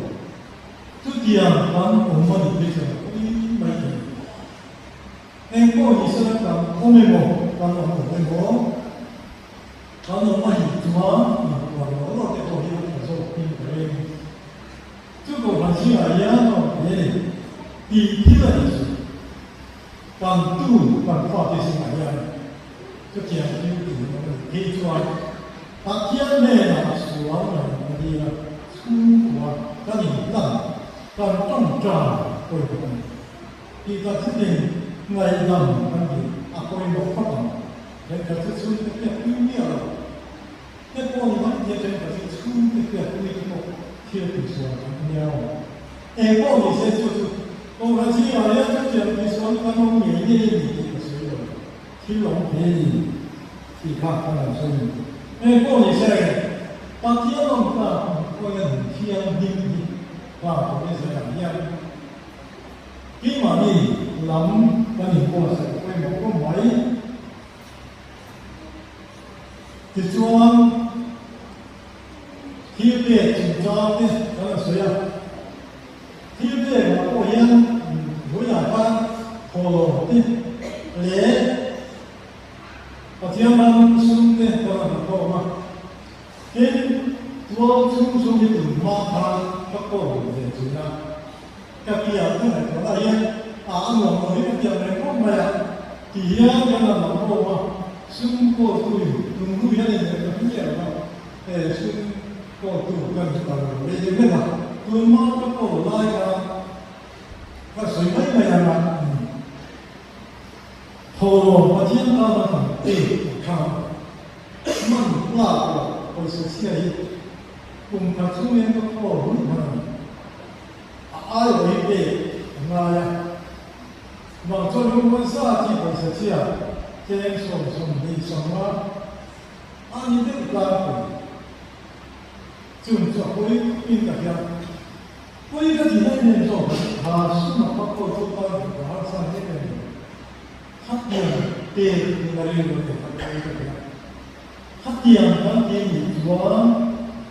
Chutiang kan awm a nih phei chuan a pawi mai thei. Eng pawh ni se kan awm emaw kan awm lo emaw, kan awm a hih chuan inpuan lo lo te pawh hi a tha zawk hming ka reng. Chu Kohhran zingah hian a awm thei a ni tih thil a ni chu. Kan tu kan fate zingah hian chutiang thil tih a awm a nih phei chuan Pathian hnenah sual ngaihna dila chhungkua kan inhlan kan tawngtai pawimawh a ni. Tih tak zetin ngaihdam kan tih a pawimawh khawp ang. Thenkhat chu chhungte hriatpui miah lo te pawh ni mai thei a, thenkhat chu chhungte hriatpui te pawh thil tihsual kan ti nia aw. Eng pawh ni se chu chu Kohhran zingah hian chutiang tihsual kan awm ngei ngei a ni tih ka sawi lo. Thil awm thei a ni tih kha ka lo sawi a ni. Eng pawh ni se Pathian awm ta pawhin thianghlim hi pa Kohhran zingah hian Keimahni lam kan inbuatsaih pawimawh khawp mai. Tichuan, thil pek chungchang te kan rawn sawi a. Thil pekah pawh hian vawiinah khan thawhlawm te leh Pathian ram sum te kan rawn hlawm a. Tin, tual chhung sum hi tun hma khan ka call ve thin a. Ka pian ka ngaihtuah lah hian a a nuam lo hi ka pian reng khawp mai a ti hian kan la lam bawk a, sum call tu in tum hnu hian in ngaihtuah hi miah lo a, he sum call tu kan hmu ta lo rei deuh hlek a, tun hma ka call lai kha ka sawi mai mai ang a, Thawhlawm Pathian tana kan pek a tha. Man tlak loh pawisa chhia hi kum khat chhungin ka khawl hun hman a ni. A aiawh hi pek a ngai a. Vang chuan lungmuan sa chi pawisa chhia cheng 70 sanga a ni deuh tlangpui. Chung chu a pawi khawpin ka hria. Pawi ka tih em em zawk a, ha sum a pak pawh chu pa duh harsa hle ka ni. Khatiang pek in a rilru te kha pawi ka ti a. Khatiang kan ti nih chuan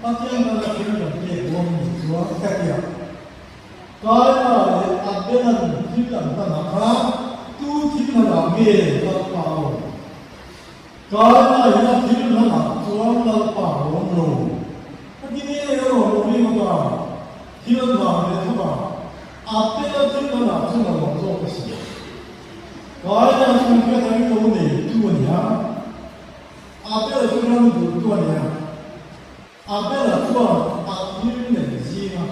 Pathian kan a thil kan pek dawn nih chuan ka ti a. Kaina leh Abel-a'n thil an hlan ah khan tu thil hlan ah nge Lalpa a awm? Kaina in a thil hlan ah chuan Lalpa a awm lo. Ka ti nge a rawn awm hi ngawt a, thil an hlan ve tho a, Abel-a thil hlan ah chuan a lawm zawk a si. Kaina chu hriat angin lo nei tu a ni a. Abel-a chu ram duhtu a ni a. Abel-a chuan a thil nei zinga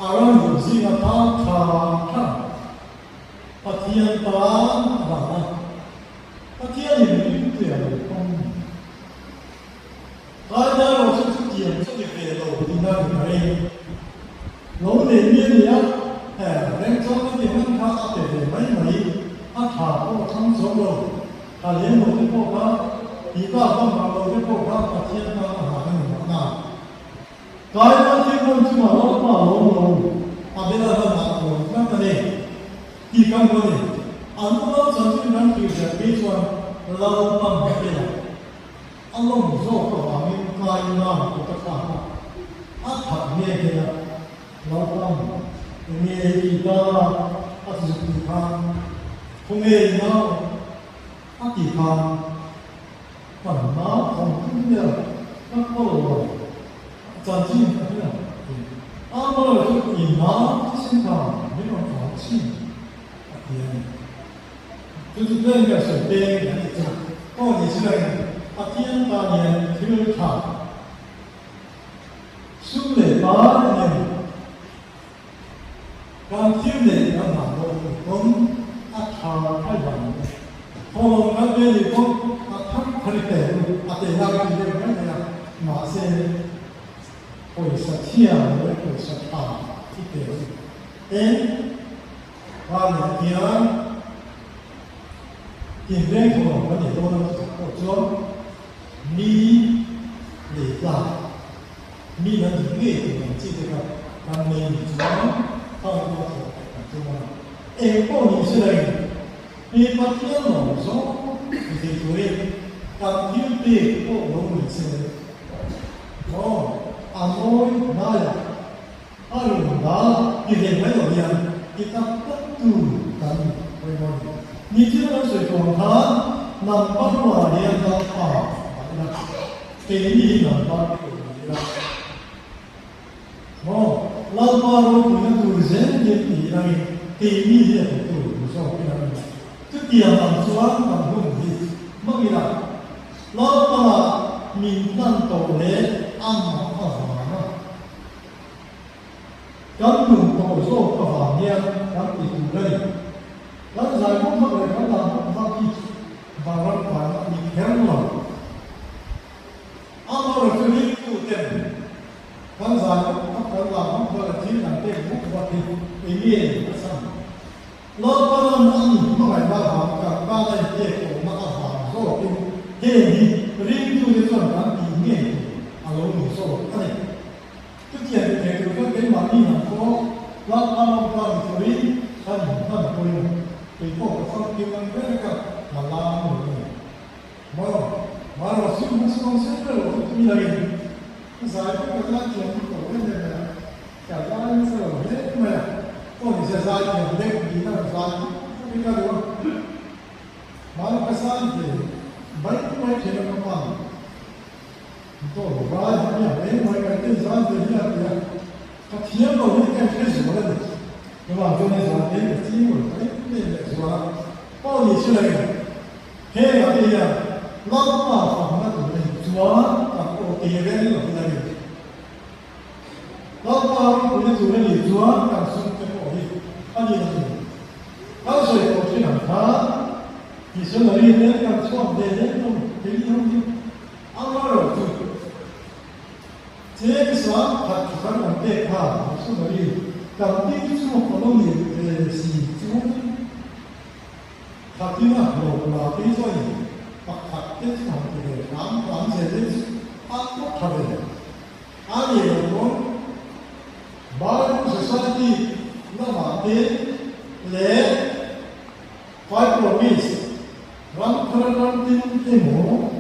a ram duh zinga tan tha tha Pathian tan a hlan a. Pathianin ringtuia lo pawm a ni. Kaina erawh chu chutiang chu ni ve lo tihna a ni ka reng. Lo nei mi a ni a, he rengchang a tih hman kha a pe ve mai mai, a tha pawh a thlang chuang lo, tha lem lo te pawh kha, tih tak a mah lo te pawh kha Pathian tan a hlan a ni mahna. Kaina thil hman chungah Lalpa lawm lo, Abela hlan ah lawm tlat a ni tih kan hmu a ni. An unau chanchin kan hrilh ziah phei chuan Lalpan Abela a lawm zawk avangin ka. Amah ina kut a thlak a, a that nghe nghe a, Lalpan enge i tih ta a ti zuk tih khan, Khawnge i nau? a ti khan, Kan nau thawm thum nia ka kawl lo, chanchin ka hria ti. Amah chu i nau thisen khan min rawn au chin a ti a ni. Chu chu tlem ber sawi peng a nih chu. Aw ni si reng, Pathian tan hian thil tha, sum leh par eng kan thil neih kan hah dawn ni pawn a tha thai vang e. Thawhlawm kan ve nih pawn a thar thar i tel u, a teh lai ti deuh mai thei a, mahse pawisa thiam leh pawisa tha i tel u. Eng Hmanah hian inreng thawhlawm kan nei dawn a chutah pawh chuan mi lei tlak, mi an duh ngei tur ang chi te kha kan nei ni chuan khang pawh thawh kan tum a. Eng pawh ni se reng mi Pathian lawm zawng ti thei turin kan thil pek pawh lo ni se aw a mawi hnaiah A rawn dah ti ve mai lo hian ti tak tak tu kan pawimawh a ni. Ni thil kan sawi tawh ang khan number ruah hian dal pa dah ila, keini hi number te awm ni ila. Maw Lalpa ropuina tur zel hian ti ilangin keini hi a thawktu ni zawk ila a ni. Chutiang ang chuan kan hun hi hmang ila Lalpa min hlan tawh leh amah avanga Kan nun tawh zawk avang hian kan ti tur a ni. Kan zai vak vak leh kan dan vak vak hi vanram kaina a ni kher lo. Amaherawhchu ringtu ten kan zai vak vak, kan dan vak vak leh thil kan pek vak vak hi eng nge a chhan? Lalpa ram a ni hmangaihna avang kan tana inpek tawhna avang zawkin heng hi ringtute chuan kan tih ngei tur a lo ni zawk a ni. Chutiang ti thei tur chuan keimahni lam pawh Lalpa ram pa ni turin kan inhman pawhin kei pawh ka famkim ang ber ka la lam lo a ni. Maw? Marawh chu hmachhuang sen ber lo chu tui lain ka zai pawh ka zai thiam vak lo em em mai a, ka zai nasa lo hle mai a, pawh ni se zai thiam deuh nihna ka zai vak vak in ka duh a, marawh ka zai ve mai mai thin a ka pan. Tawh vai hi a hle mai kan tin zan ve hi a ti a, ka thiam lo hi ka hre zual a ni. Chuvang chuan hei zan te ka ching lo ta em em leh zual a, pawh ni si lo in hengah te hian Lalpa fakna tur a nih chuan kan aw te reng lo hi a ni. Lalpa ropuina tur a nih chuan kan sum te pawh hi a ni lo. Kan sawi tawh thin ang khan missionary te kan chhuak ve lem lo keini ho hi. Amaherawh chu cheng sang khat khat an pek kha missionary kan ding chhuak a lo nih ve si chuan khatin a hlawk la phei chuan pakhat te chu han ti ve hram hram zel in chu a tawp tha ve. A nih loh pawn Bible Society lamah te leh Five Province ram thar ram tin emaw,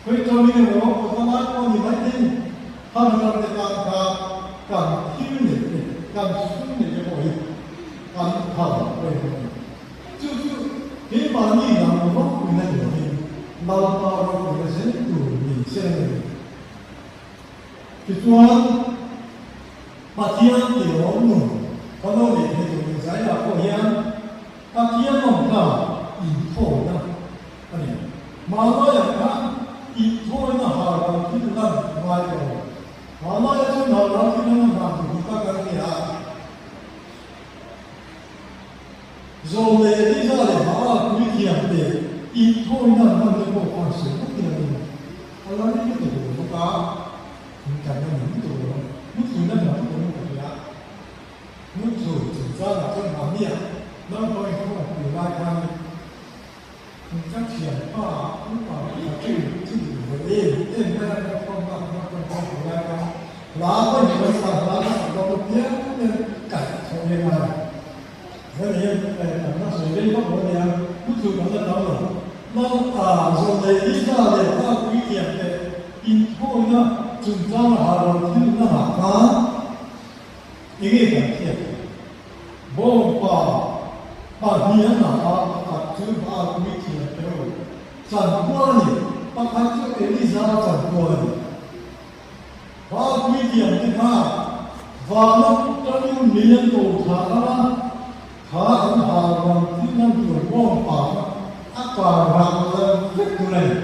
khawi tawmin emaw kawta lai pawh ni mai thei han ram te tan kha kan thil neih te, kan sum neih te pawh hi an phal reng a ni. Chu chu keimahni lam ropuina ni lovin Lalpa ropuina zel tur ni se a ni. Tichuan, Pathian tihawm nun kan lo neih theih tur min zai ah pawh hian Pathian awm kha inthawina a ni. Hmanlaiah khan inthawina har ral thil lan ngai ka lo. Hmanlaiah chuan har ral thil lan a hman tur ni tak an ni a. Zawm leh Eliza leh Baal puithiam te inthawina an hman te pawh khan sawi vak ila ni. A la ring lutuk lo bawk a, min kan la ni lutuk lo. Muthlui na hna lutuk in ka hria. Muthlui chungchangah chuan mahnia naupang inkhawmpui lai khan in ka thianpa upa kha chu chu duh ve em em mai a, ka phone a naupang inkhawmpui lai khan hla pawh in kan sa hla ka sak dawn apiang hian kaih chho em a. Hemi hi kan la sawi rei vak lo a nia, muthlui kan la tam lo. Lalpa, zawh leh Lisa leh pa puithiam te inthawina. na chungchang ha ro thil na ngah khan enge kan hriat theih? Bawngpa pahnih an ngah a, pakhat chu Baal puithiam Peor chanpual a ni, pakhat chu Elija chanpual a ni. Baal puithiam te kha vana tangin mei an ko thla ang a, kha an hal rang thil hman tur bawngpa kha a kar rang lo vek tur a ni.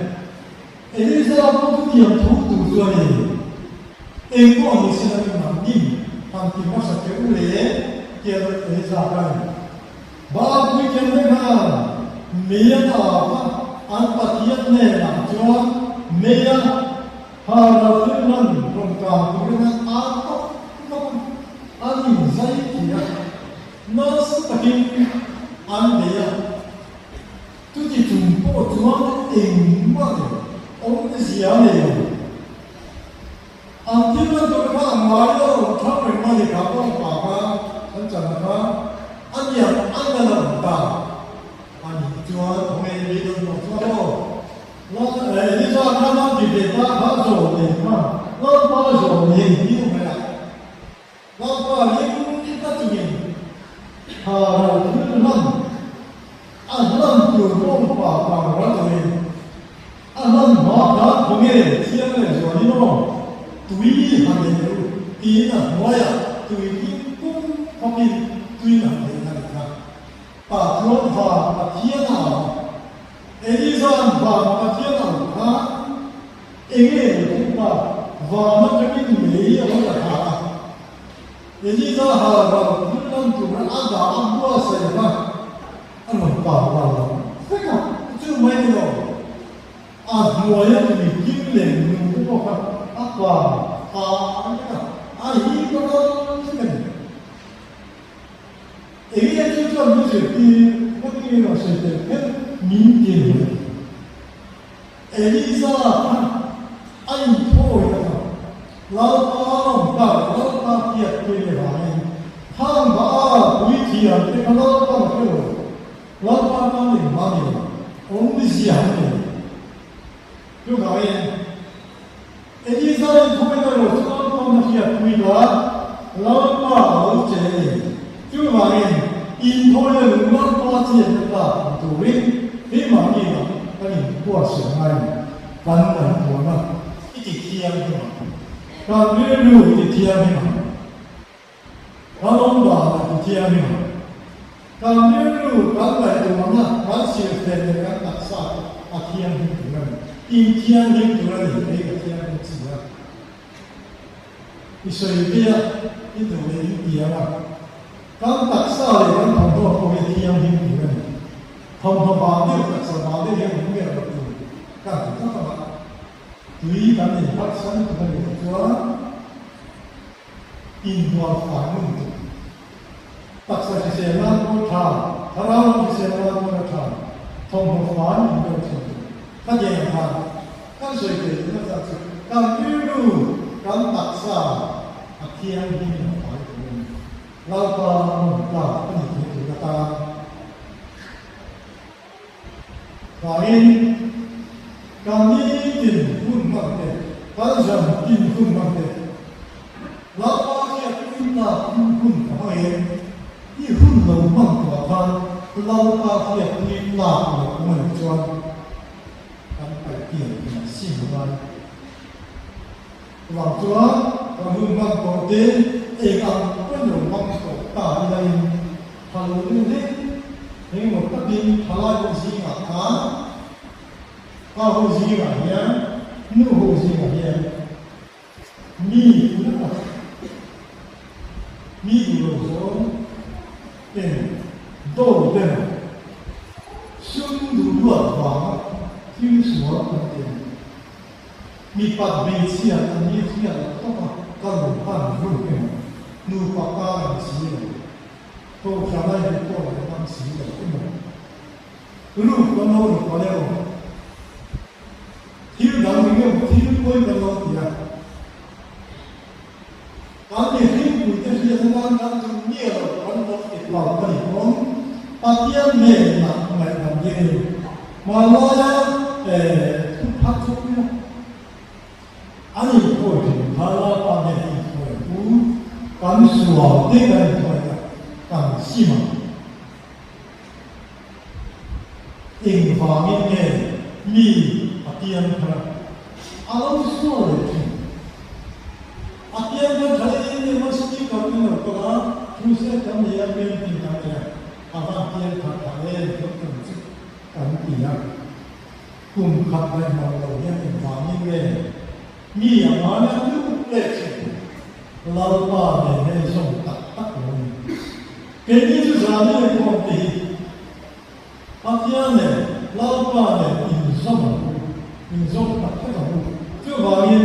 Elisa pawh chutiang tho tur chu a ni. Eng pawh ni se la nang nin han ti hmasa teh u le tia Elisa kha a ni. Baal puithiam te khan mei a ta kha an Pathian hnenah chuan mei a Hara thil hman rawn kang turin an ar vak vak a, an inzai thei a, nasa takin an bei a. Chuti chung pawh chuan engmah leh awmzia a nei lo. An thil hman tur kha a ngai lo, thlang reng a ni kha pawh pa kha an chan kha a niang an la la awm ta a nih chuan khawnge i bei dawn tawh chuan aw. Elisa kha nan ti ve ta kha zawh nei kha Lalpa zawh nei hi a hmel a. Lalpa ring ta chungin tha ro thil hlan a hlan tur bawngpa kang ral loin a hlan hma kha khawnge thiang leh zualin aw tui han nei teh u tiin a hnuaiah tui ding pum khawpin tui han nei a ni kha. Tah chuan van Pathian a awm. Eliza'n van Pathian a awm kha enge lo thleng ta? Van atangin mei a lo la thla a. Eliza hal ral thil lan tura a dah a buatsaih kha a rawn par ral lo vek a. Chu mai ni lo, a hnuaia tui kim leh nung te pawh kha a par a vek a, a hip ral vek a ni. Enge chu chuan min zirtir ngawtin in rawn sawi tel kher min ti a ni mai. Eliza kha a inthawi ta kha Lalpa rawn kal Lalpa hriat pui leh vangin khang Baal puithiam te kha Lalpa la hre lo Lalpa tan engmah a ni lo awmzia a ni lo. Chuvangin Eliza inthawi na ro chu Lalpa'n a hriatpui ta, Lalpa a lo che a ni. Chuvangin, inthawi na lung Lalpa chianna tlak ang turin keimahni lam kan inbuatsaih ngai a ni. Kan ngaihtuahna i ti thianghlim ang. Kan rilru i ti thianghlim ang. Kan awm dan a ti thianghlim ang. Kan rilru, kan ngaihtuahna, kan silhfen leh kan taksa te a thianghlim tur a ni. In thianghlim tur a ni, kei ka thianghlim chi a. I sawi ve a, i duh leh in piang a. Kan taksa leh kan thawmhnaw pawh hi a thianghlim tur a ni. Thawmhnaw vang deuh, taksa vang deuh hian awm miah lo tur kan ti tlat ang a. Tui kan inhlatsan tur a nih loh chuan inbual fai ngun tur. Taksa hrisel nan pawh tha, thlarau lam hrisel nan pawh a tha, thawmhnaw fai in deuh thin tur. Ka dian ang khan kan sawi thei tih na zat chu kan rilru, kan taksa a thianghlim in a fai tur a ni. Lalpa rawn tlak a ni thei tur atan vangin kan nitin hun hmang te, kan zan tin hun hmang te, Lalpa hian in lak hun hun ka hmang em? I hun lo hmang tawh khan Lalpa hian in lak lo awm a nih chuan kan paih pian thei sim ngai. Chuvang chuan kan hun hmang tawh te eng ang pawn lo hmang tawh ta ila in tha lo deuh hle engemaw takin thalai ho zingah khan pa ho zingah hian nu ho zingah hian Mi tuna tak, mi duh lo zawng ten do ten sum duh luat vanga thil sual kan ti a ni. Mipat hmeichhia an ni hriat loh tawp a ka lo hman ruk emaw, nupa kar ang si lo, kohhran a inpawh leh ngam si lo emaw, ruk kan lo ruk palh emaw, Thil dang eng emaw thil pawi kan lo ti a, kan mihringpuite hriat atan kan tum miah lo kan lo ti hlau a nih pawn Pathian hnenah ngaihdam dingin hmanlaia thu phak chhuak ila. An inthawi thin kha Lalpa nen a inthawi ang u, kan sual te kan inthawi a, kan sim ang. Engvangin nge mi a pian thar a, a lo sual leh thin? A pian thar tha em em a, speaker in lo kal a, crusade kan nei a, painting kan nei a, a van pian thar tha em tawh tum chu kan ti a. Kum khat daih mang lo hian engvangin nge mi a ngai a lut leh thin? Lalpa nen hei zawng tak tak lo ni. Keini chu zani leh khawm te hi Pathian leh Lalpa nen inzawm ang u, inzawm tak tak ang u. Chuvangin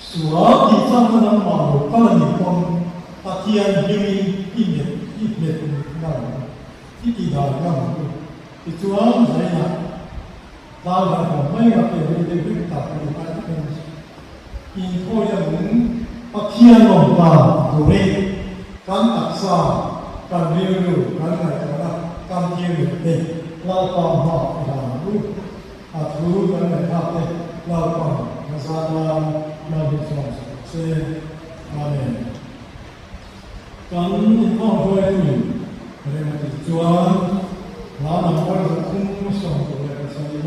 sual tih changna nangmah lo kal a nih pawn Pathian hmingin i hmet i hmet ngam ang u, i tih dan ngam ang u. Tichuan zainah tlai hlauhawm mai nga ke rei deuh hlek tak a ni kai tak a ni. Inkhawih angin Pathian lawmta turin kan taksa, kan rilru, kan ngaihtuahna, kan thil leh te Lalpa hma i hlan ang u. A thu kan ngaihthlak te Lalpa'n a zat nan malsawm sak rawh se. Amen. Kan inkhawm hruaituin rem a tih chuan hla number 377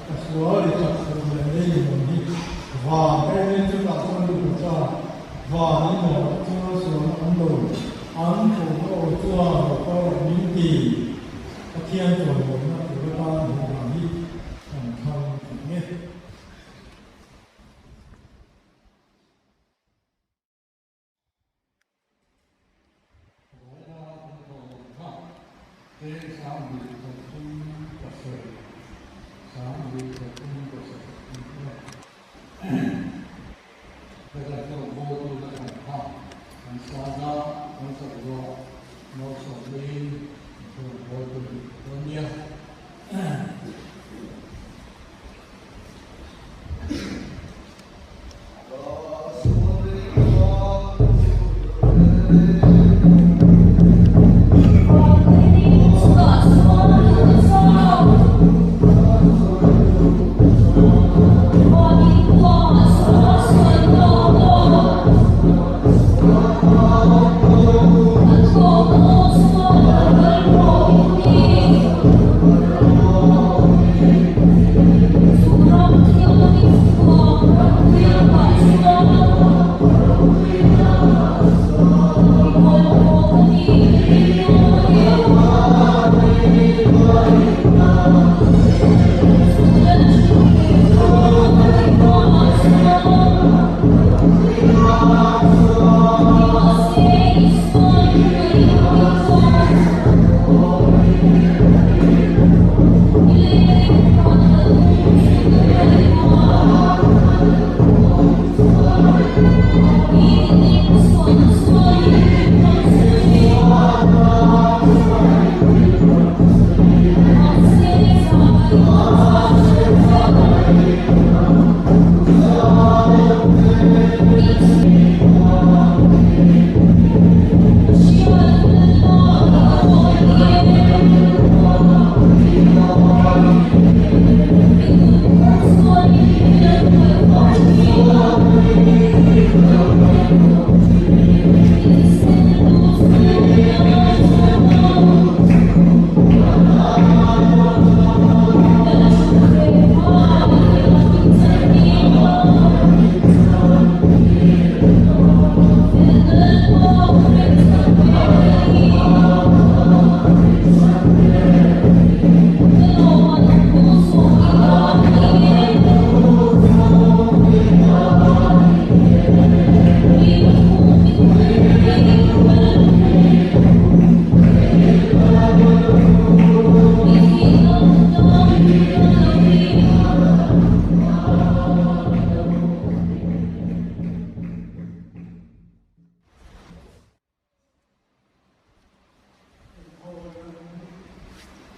ka sual i chak fur leh lei in awm hi van ka en in chutah chuan lu ka cha van in awm ah chuan sualna awm lo an thawhna aw chuan lo kal rawh min ti Pathian chawimawina tur atan he hla hi kan thlang tih nge.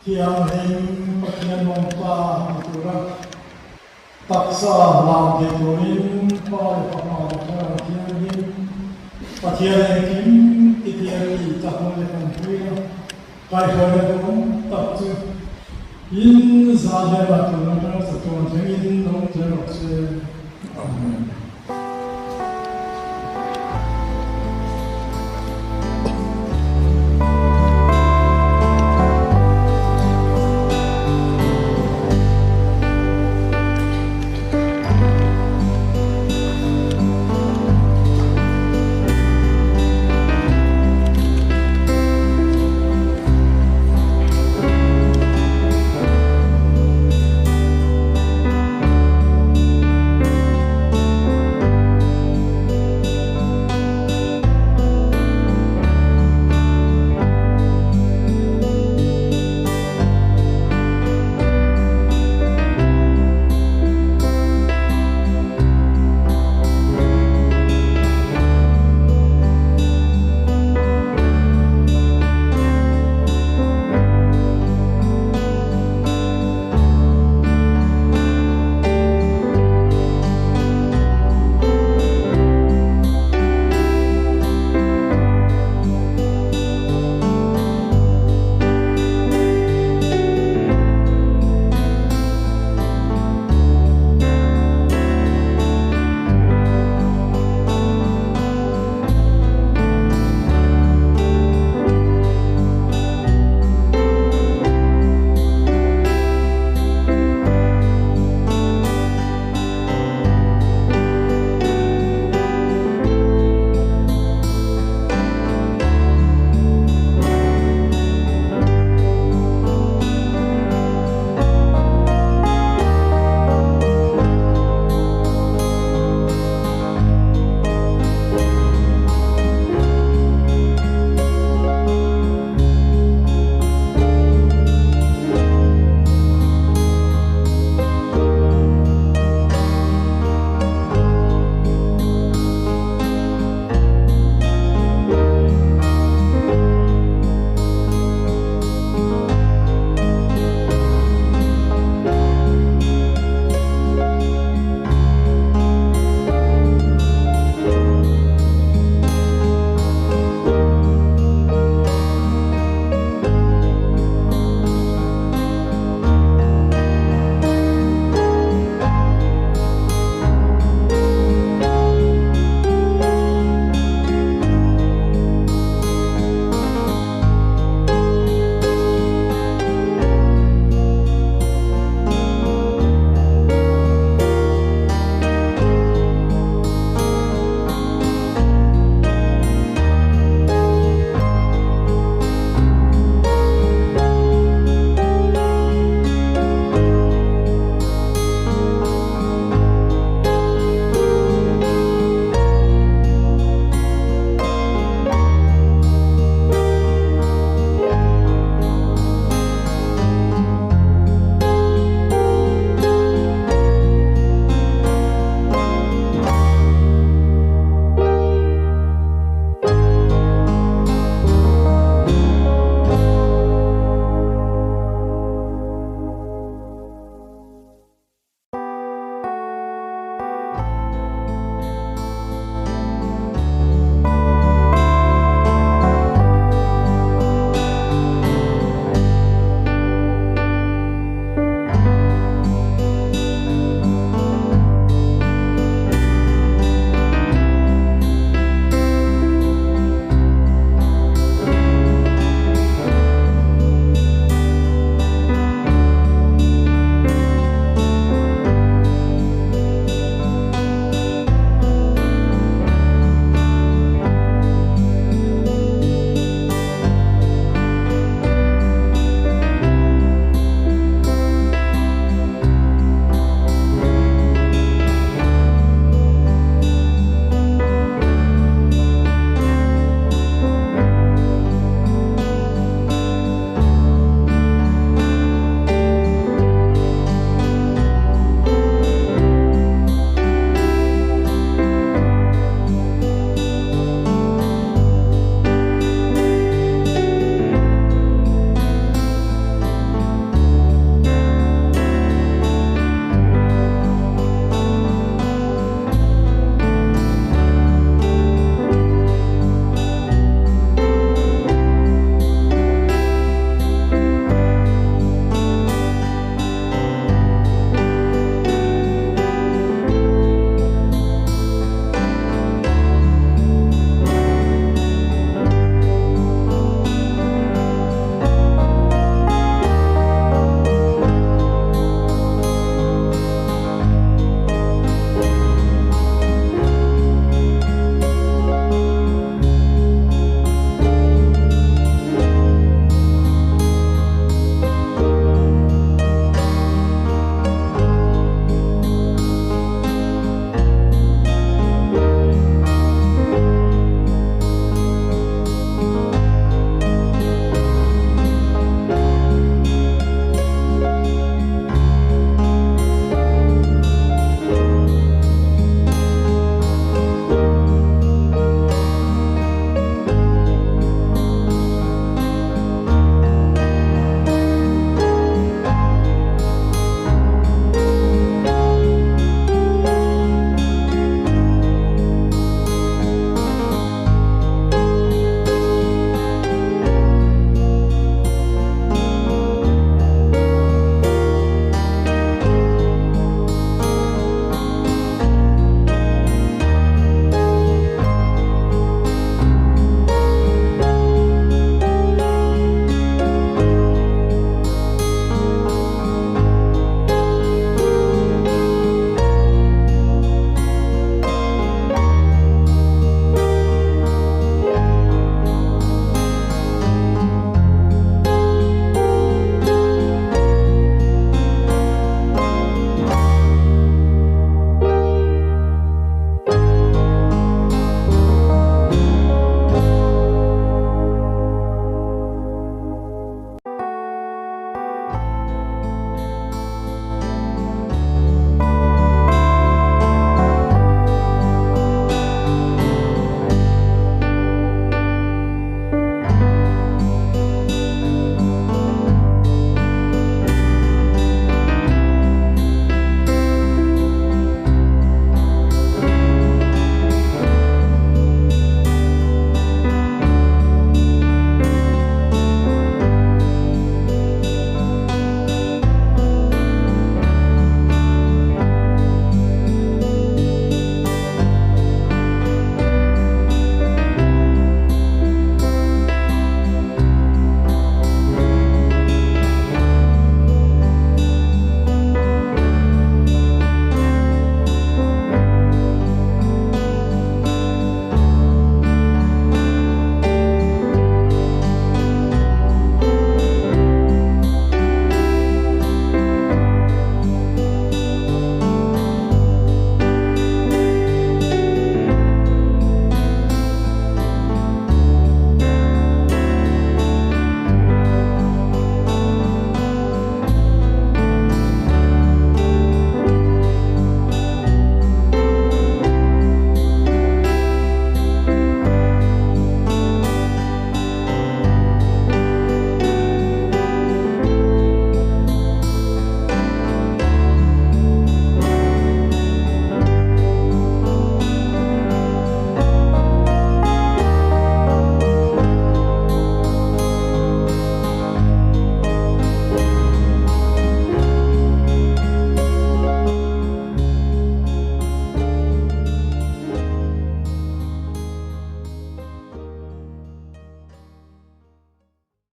Thianghlim Pathian mawngpa ni tura taksa hlan thei turin Pa leh Fapa leh Thlarau Thianghlim Pathian engkim titial tih chakna leh kan puina kaihhruaina duhawm tak chu in zah hian a tun atanga chatuan thlengin lo awm zel rawh se. Amen.